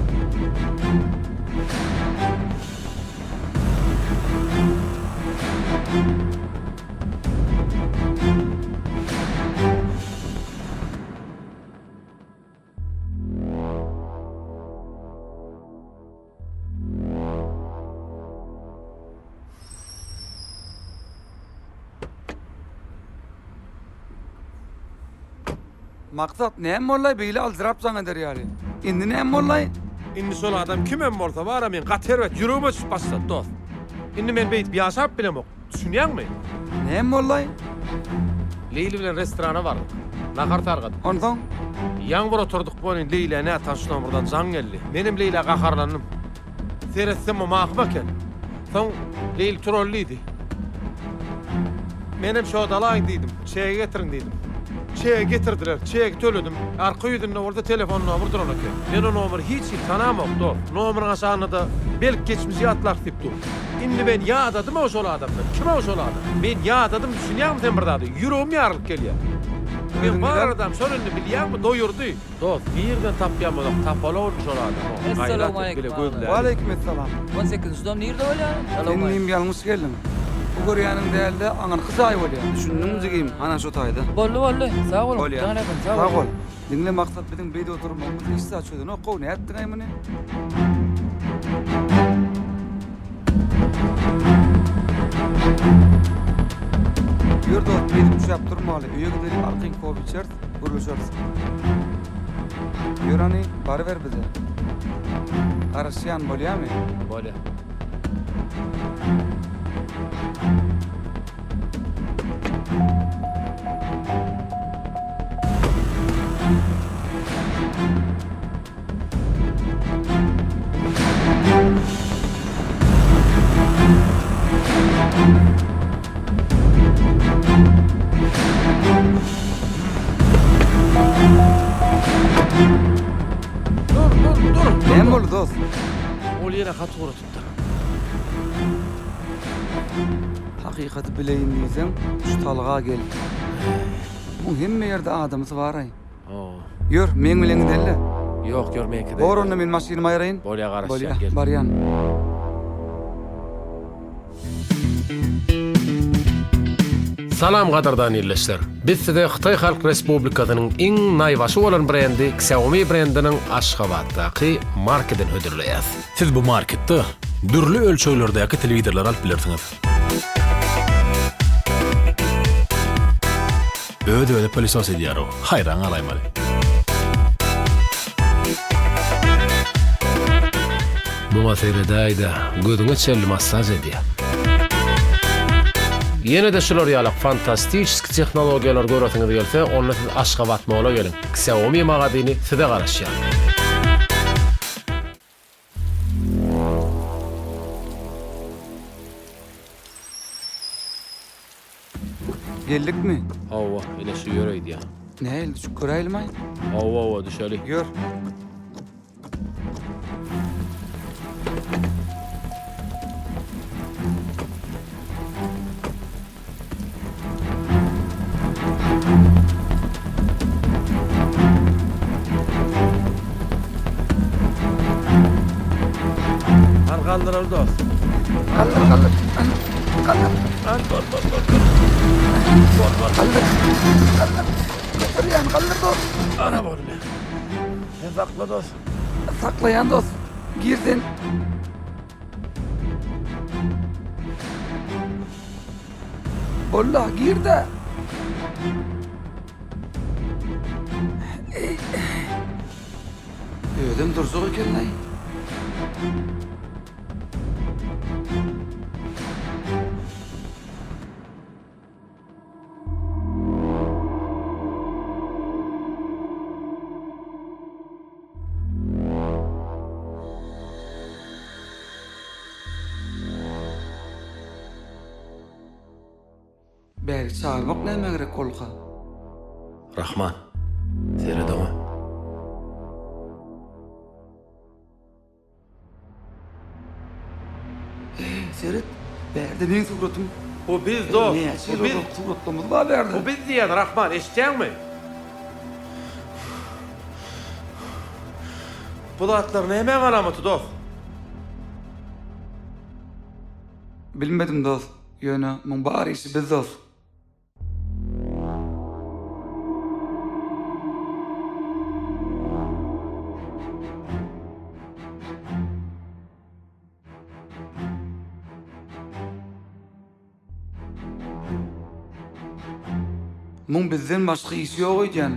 Maksat näme bollaý beýle aljyrap jaň eder ýaly. Indi näme bollaý? Indi şol adam kimem bolsa bara men gaty erbet ýüregime düşüp başlady dost. Indi men beýdip ýaşap bilemok. Düşünýäňmi? Näme bollaý? Leýli bilen restorana bardyk. Nahar sargadyk. Onsoň? Ýaňy bir oturdyk welin Leýlä nätanyş nomerden jaň geldi. Menem Leýlä gaharlandym. Seretsem o Mahym eken. Soň Leýli turaly diýdi. Menem şo-da alaýyn diýdim. Çegi getiriň diýdim. Çegi getirdiler. Çegi töledim. Arka ýüzünde bolsa telefon nomer duran eken. Men o nomeri hiç hili tanamok, dost. Nomeriň aşagynda-da belki geçmişi ýatlarys diýip dur. Indi men ýadadym-ow şol adamdan. Kim-ow şol adam? Men ýadadym, düşünýäňmi sen bir zady? Ýüregim ýarylyp gelýär. Men bar aladam şol indi, bilýäňmi, doýurdy. Dost, nirden tapýan bolsak tapaly ony şol adamy. Gaýrat et, bile gözläli. Waleýkim essalam. On sekizinji dom nirde bolýar? Sen inim ýalňyş geldiň. Bu görýäniň dälde aňyrky jaý bolýar. Düşündiňmi jigim, hana şo taýda. Boldy boldy. Sag boluň. Bolýar. Jan epin, sag Sag boluň. bol. Diňle Maksat biziň beýdip oturmagymyz hiç zat çözenok gowy nätdiňaý muny. Ýör dost beýdip üşäp durmaly öýe gideli arkaýyn kofe içeris gürleşeris. Ýör hany baryber bize. Garaşýan bolýamy? Bolýa. Dur, dur, dur. Näme boldy dost? Ol ýene hat ugradypdyr. Hakykaty bileýin diýseň, şu talga gel. Muň hemme ýerde adamsy bar-aý. Ýör, meň bilen gideli. Ýok, ýör meňkide. Bor onda men maşynymy aýraýyn. Bolýa garaşýan, gel. Bolýa, barýan. Salam gadyrdan ildeşler! Biz size Hytaý Halk Respublikasynyň iň naýbaşy bolan brendi Xiaomi brendiniň Aşgabatdaky markedini hödürleýäs. Siz bu marketde dürli ölçeglerdäki telewizorlary alyp bilersiňiz. Öz-özi pylesos edýär-ow, haýran galaýmaly. Muňa seredäý-dä, gözüňe çenli massaž edýär. Ýene-de şular ýalak fantastiçeski tehnologiýalary göresiňiz gelse, onda siz Aşgabat Mall-a geliň. Xiaomi magazyny size garaşýar. Geldikmi? Hawa, ine şu ýer öýdýän. Nähili düşüp göräýelimaý? Hawa, hawa, düşeli. Ýör. Hany galdyraly dost. Galdyr, galdyr. Galdyr. Hany bor, bor, bor. Bor, bor. Galdyr. Galdyr. Göterýän, galdyr dost. Ana boldy. Sen sakla dost. Saklaýan dost. Gir sen. Bolla, gir-de. Özem durjak eken-laý. Bäri çagyrmak nämä gerek bolka? Rahman, seret oňa. Eý, seret, bärde meň suratym. Bu biz dost, Näçe bu ýyl biz. ozalky suratlarymyz bar bärde. Bu biz diýýän Rahman, eşitýäňmi? Bu zatlar nämäň alamaty dost? Bilmedim dost, ýöne muň bar işi biz dost. Muň bizden başga işi ýok öýdýän.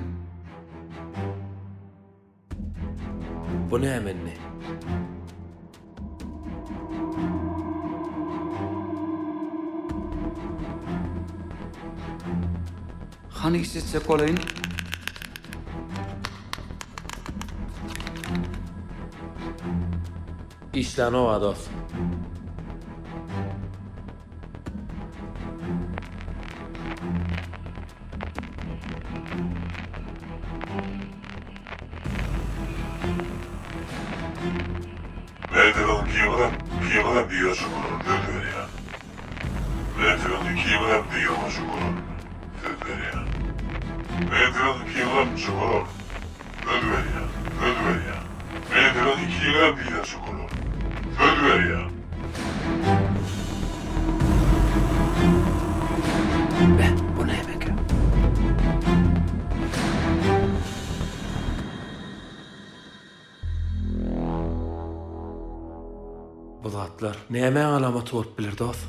Bu näme indi? Hany işletjek bolaýyn. Işlänok-a dost. Mertebäň kimigem, kimigem diýer şükür, söz berýän. Mertebäň kimigem diýer şükür, söz berýän. Mertebäň kimigem şükür, söz berýän, söz berýän. Mertebäň kimigem diýer şükür, söz berýän. Beh, bu nämekä? Bu zatlar nämäň alamaty bolup biler, dost?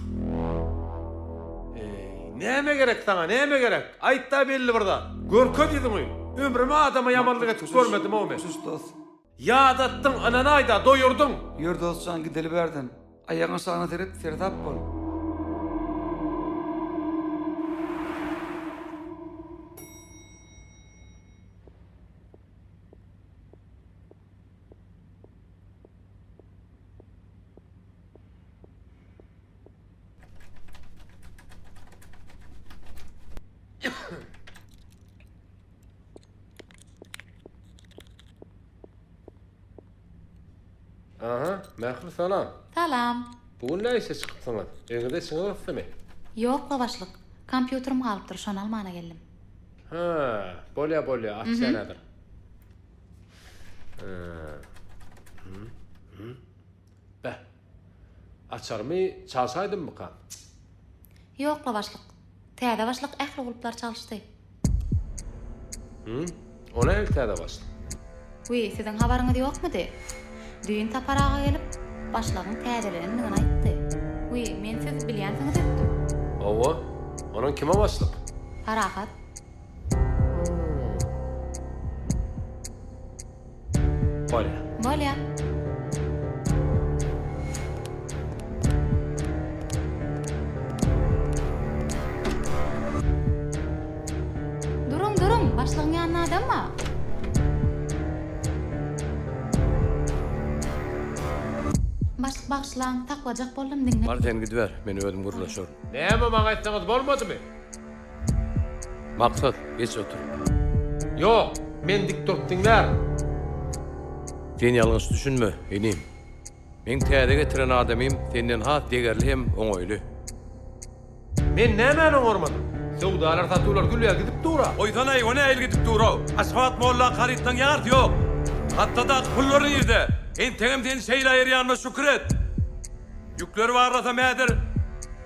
Eý, näme gerek saňa, näme gerek? Aýt-da belli bir zat. Görkez ýüzüňi. Ömrüme adama ýamanlyk edip görmedim-ow men. Sus, dost. Ýadatdyň, ynanaý-da, doýurdyň. Ýör dost jan, gideli bärden. Aýagyň aşagyna seret, seresap bol. Aha, Mähri salam. Salam. Bu gün näme işe çykypsyňyz? Öýüňizde içiňiz gysdymy? Ýok-la başlyk. Kompýuterim galypdyr, şony almana geldim. Hä, bolýa bolýa, açýan häzir. Beh. Açarymy çalşaýdymmykam? Ýok-la başlyk. Täze başlyk ähli gulplary çalyşdy. Hü? O nähili täze başlyk? Wiý, siziň habaryňyz ýokmudy? Düýn Sapar aga gelip, başlygyň täzelenendigini aýtdy. Wiý, men siz bilýänsiňiz öýtdüm. Hawa, onuň kime başlyk? Parahat. Bolýa. Bolýa. Duruň, duruň, başlygyň ýanynda adam bar. Başlyk bagyşlaň, saklajak boldum, diňle. Bar sen gidiber, men özüm gürleşerin. Näme maňa aýtsaňyz bolmadymy? Maksat, geç otur. Ýok, men dik durup diňlärin. Sen ýalňyş düşünme, inim. Meň täze getiren adamym senden has degerli hem oňaýly. Men nämäni oňarmadym? Söwdalar, satuwlar gül ýaly gidip dur-a. Goýsanaý, o nähili gidip dur-ow? Aşgabat mollaň harytlaň ýarysy ýok. Hatda-da pullar nirde? Entegem seni şeýle aýyrýanyma şükür et. Ýükleri barlasam häzir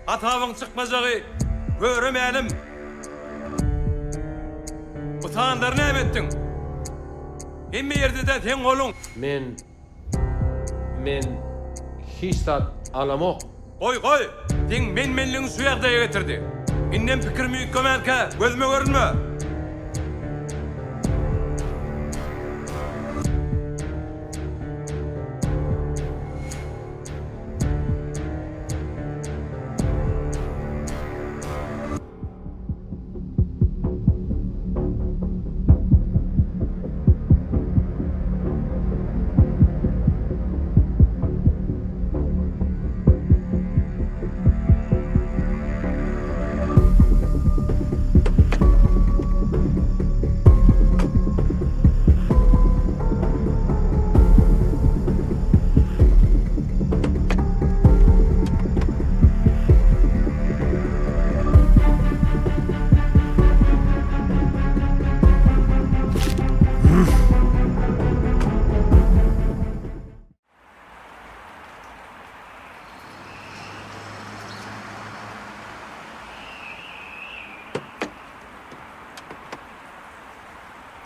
hasabyň çykmajagy göre mälim. Bu sanlary näme etdiň? Hemme ýerde-de seň goluň. Men, men hiç zat alamok. Goý, goý! Seň men-menligiň şu ýagdaýa getirdi. Indem pikirimi üýtgemänkä gözüme görünme!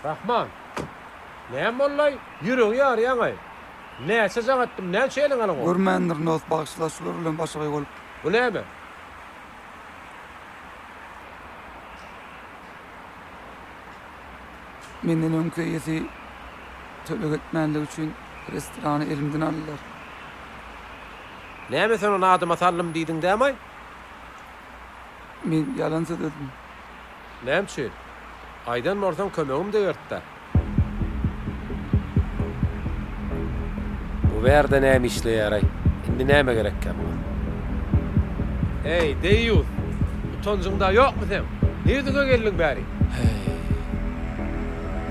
Rahman! Näme boldaý? Ýüregi ýarýaňaý. Näçe jaň etdim, näçe eliňe alyň? Görmändirin dost, bagyşla şular bilen başagaý bolup. Bu näme? Menden öňki eýesi töleg etmänligi üçin restorany elimden aldylar. Näme sen ony adyma saldym diýdiň dämaý? Men ýalan sözledim. Näme üçin? Aýdan bolsaň kömegim degertdä. Bu bärde näme işleýäraý? Indi näme gerekkä muňa? Eý, deýýus! Utanjyň-da ýokmy seň? Nirdiňe geldiň bäri? Heý.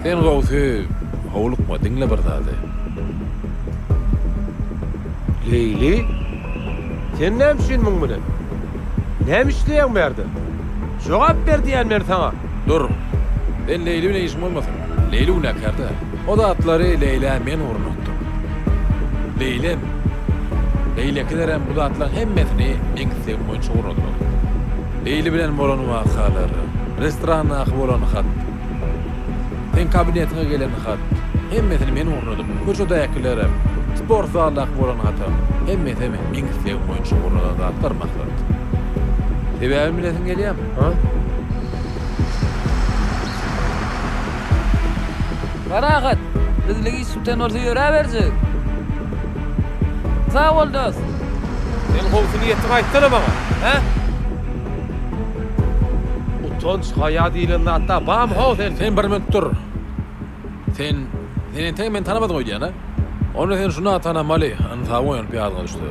Sen gowusy howlukma, diňle bir zady. Leýli? Sen näme üçin muň bilen? Näme işleýäň bärde? Jogap ber diýýän men saňa! Dur. Sen Leýli bilen işiň bolmasyn. Leýli günäkär däl. O zatlary Leýlä men gurnatdym. Leýlem, beýlekilerem bu zatlaryň hemmesini meň islegim boýunça gurnadylar. Leýli bilen bolan wakalar, restorandaky bolan hat, seň kabinetiňe gelen hat, hemmesini men gurnadym. Köçedäkilerem, sport zaldaky bolan hatam, hemmesem meň islegim boýunça gurnalan zatlar, Maksat. Sebäbini bilesiň gelýärmi, ha? Parahat, bizlik iş biten bolsa ýöräberjek. Sag bol dost. Sen gowusy niýetiňi aýtsana maňa, hä? Utanç, haýa diýlen zat-da bamy how sende? Sen bir minut dur. Sen, sen entegem meni tanamadyň öýdýän-a? Onda sen şuna tanamaly, ynsabyň oýanyp ýadyňa düşse.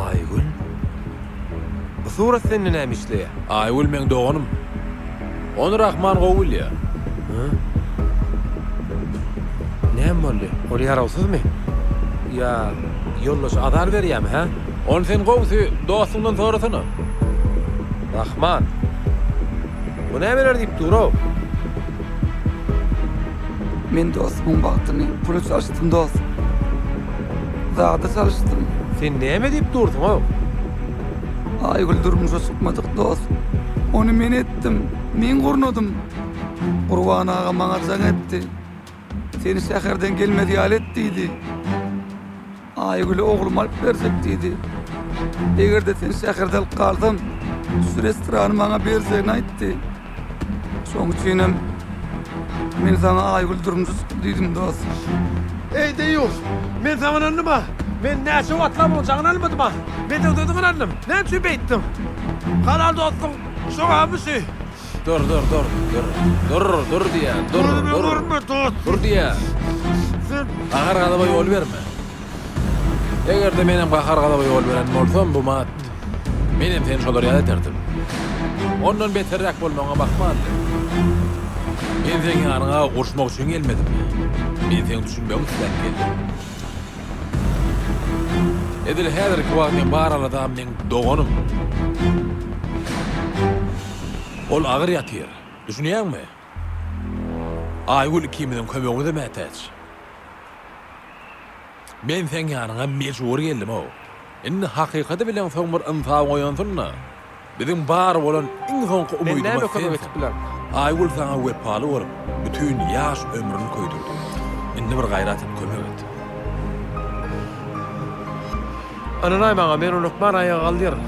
Aýgül? Bu surat sende näme işleýär? Aýgül meň doganym. Ony Rahman gowy bilýär. Hä? Näme boldy? Ol ýarawsyzmy? Ýa ýoldaşy azar berýärmi, hä? Ony sen gowusy dostuňdan sorasana. Rahman! Bu nämeler diýip dur-ow? Men dostumyň bagtyny pula çalyşdym dost. Zada çalyşdym. Sen näme diýip dursuň-ow? Aýgül durmuşa çykmadyk dost. Ony men etdim. Men gurnadym. Gurban aga maňa jaň etdi. Seni şäherden gelmez ýaly et diýdi. Aýgüli ogluma alyp berjek diýdi. Eger-de seni şäherde alyp galsam, şu restorany maňa berjegini aýtdy. Şoň üçinem men saňa Aýgül durmuşa çykdy diýdim dost. Eý deýýus, men saňa ynandym-a. Men näçe wagtlap oň jaňyny almadym-a. Men senden ynandym. Näme üçin beýtdiň? Halal dostuň jogabymy şu? Dur, dur, dur, dur. Dur, dur diýýän, dur, Gözüme dur. görünme dost. Dur diýýän. Sen Gahar-gazaba ýol berme. Eger-de menem gahar-gazaba ýol beren bolsam, bu mat, menem seni şolar ýaly ederdim. Ondan beterräk bolmagyňam ahmaldy. Men seň ýanyňa uruşmak üçin gelmedim. Men seň düşünmegiňi isläp geldim. Edil häzirki wagt meň bar aladam meň doganym. Ol agyr ýatyr. Düşünýäňmi? Aýgül ikimiziň kömegimize mätäç. Men seň ýanyňa mejbury geldim-ow. Indi hakykaty bileňsoň bir ynsabyň oýansyn-da. Biziň bar bolan iň soňky Men umydymyz näme kömek sensiň. edip bilerin? Aýgül saňa wepaly bolup, bütin ýaş ömrüni köýdürdi. Indi bir gaýrat et, kömek et. Ynanaý maňa, men ony hökman aýaga galdyraryn.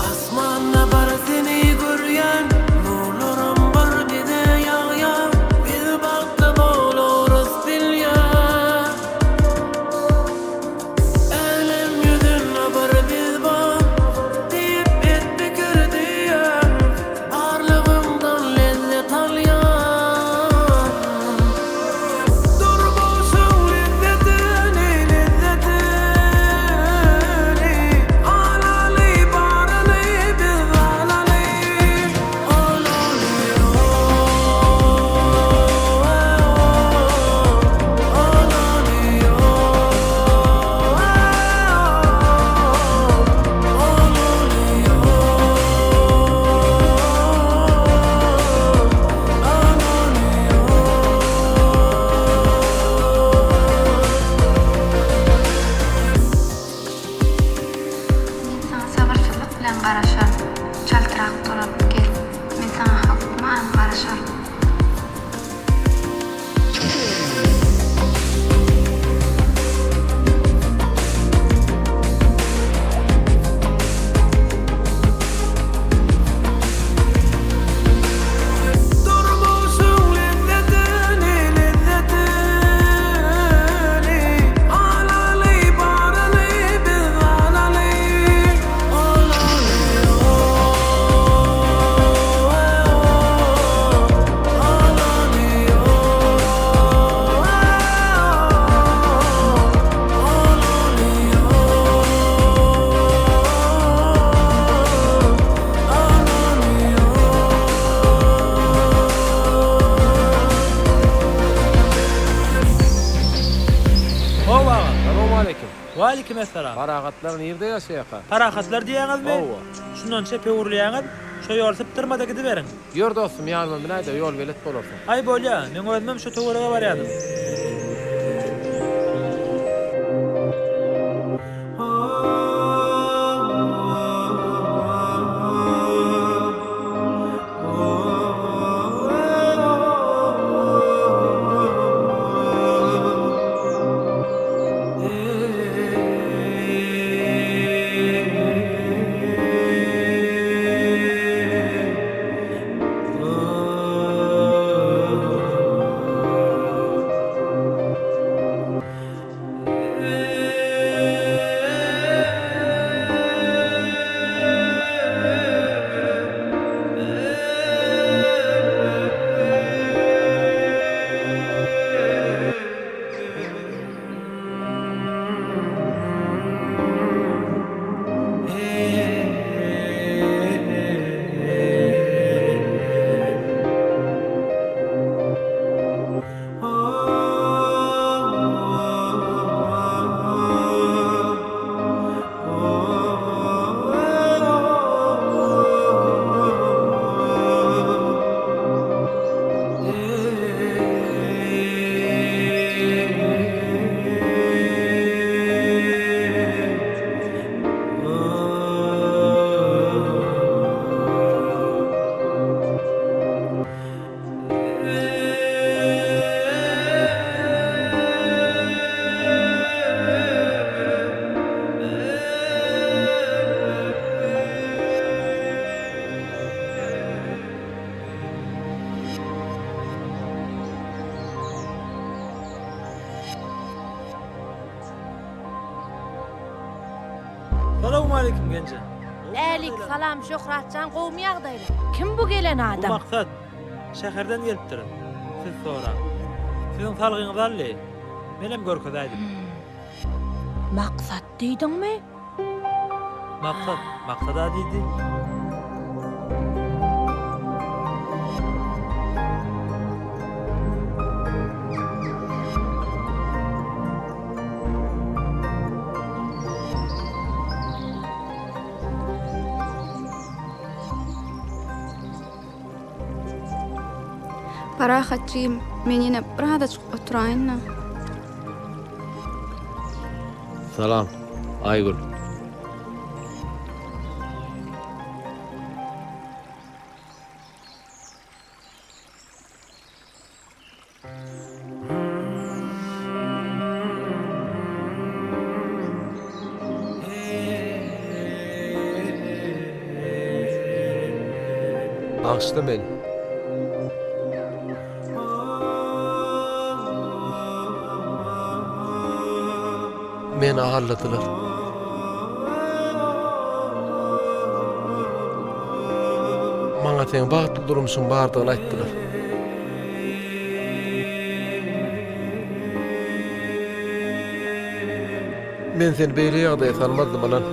Asmanda bar seni görýän Nurlaram bir bize ýagýar Biz bagtly bolarys bilýän Älem ýüzünde bir biz bar Diýip et pikirdi. Salowmaleýkim. Waleýkim essalam. Parahatlar nirde ýaşaýaka? Parahatlar diýýäňizmi? Hawa. Şundan çepe öwrülýäňiz, şo ýol sypdyrma-da gidiberiň. Ýör dostum, ýanyma münäý-de, ýolbelet bolarsyň. Aý bolýa, meň özümem şo töwerege barýadym. Salowmaleýkim genje. Älik salam Şöhratjan gowmy ýagdaýlar. Kim bu gelen Bu adam? Maksat. Şäherden gelipdir. Siz soraň. Siziň salgyňyzy aldy. Menem görkezäýdim. Maksat diýdiňmi? Maksat, Maksada diýdi. Parahat jigim, men ýene birazajyk oturaýyn-da. Salam, Aýgül. Bagyşla meni. Meni aldadylar. Maňa seň bagtly durmuşyň bardygyny aýtdylar. Men seni beýle ýagdaýa salmazdym, ynan.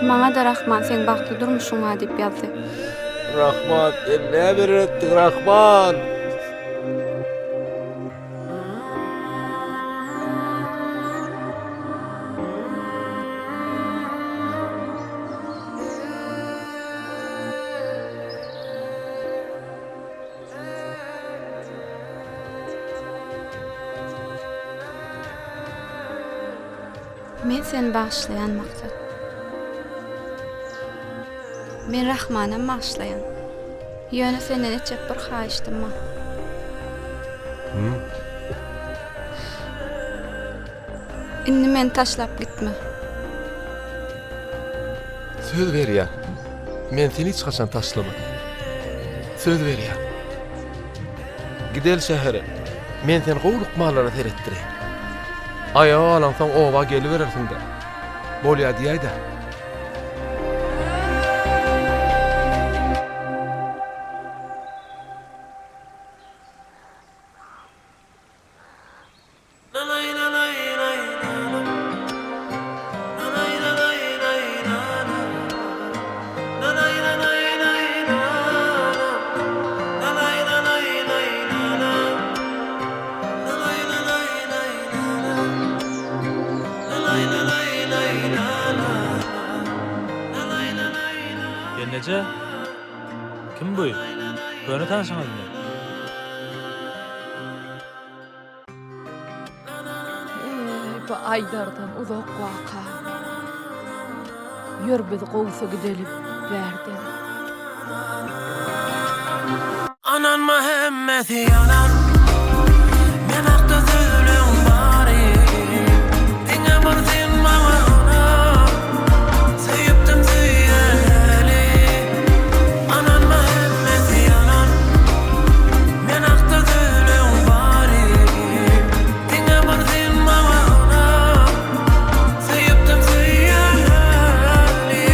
Maňa-da Rahman seň bagtly durmuşyň bar diýip ýazdy. Rahman, sen näme etdiň, Rahman? Men seni bagyşlaýan Maksat. Men Rahmanam bagyşlaýan. Ýöne senden etjek bir haýyşdym bar. Indi meni taşlap gitme. Söz berýän. Men seni hiç haçan taşlaman. Söz berýän. Gideli şähere. Men seni gowy lukmanlara seretdireýin. Aýaga galaňsoň oba geliberersiň-dä. Bolýa diýäý-dä. Gelneje, kim bu? Köne tanşyňyzmy? Eý, bu aýdardan uzak waka. Ýör biz gowsy gideli bärden. Ynanma hemmesi ýalan Men hakda sözleň bary Diňe bir sen maňa ynan Söýüpdim söýýän häli Ynanma hemmesi ýalan Men hakda sözleň bary Diňe bir sen maňa ynan Söýüpdim söýýän häli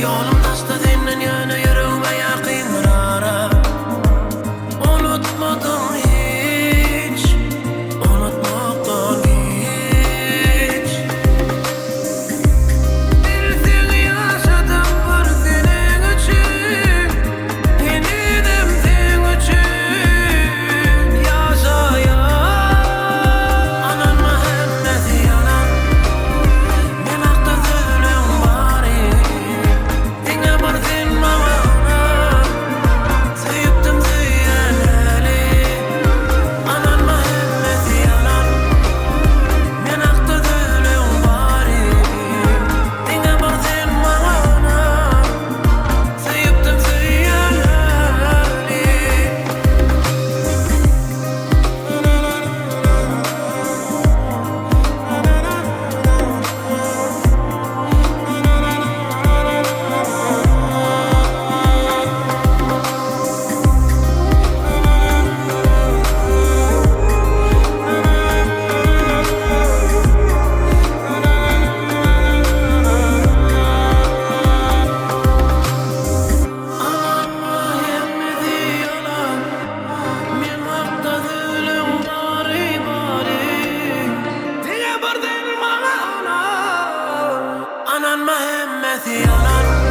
Ýolum daşda senden ýöne ýüregime ýakyn bir ara Unutmadym hiç unutmakdan giç Bilseň ýaşadym bir seniň üçin Henizem seň üçin ýaşaýan Ynanma hemmesi ýalan Men hakda sözleň bary Diňe bir sen maňa ynan Söýüpdim söýýän häli Ynanma hemmesi ýalan Men hakda sözleň bary Diňe bir sen maňa ynan Söýüpdim söýýän häli. Ynanma hemmesi ýalan Men hakda sözleň bary bary Diňe bir sen maňa ynan Ynanma hemmesi ýalan.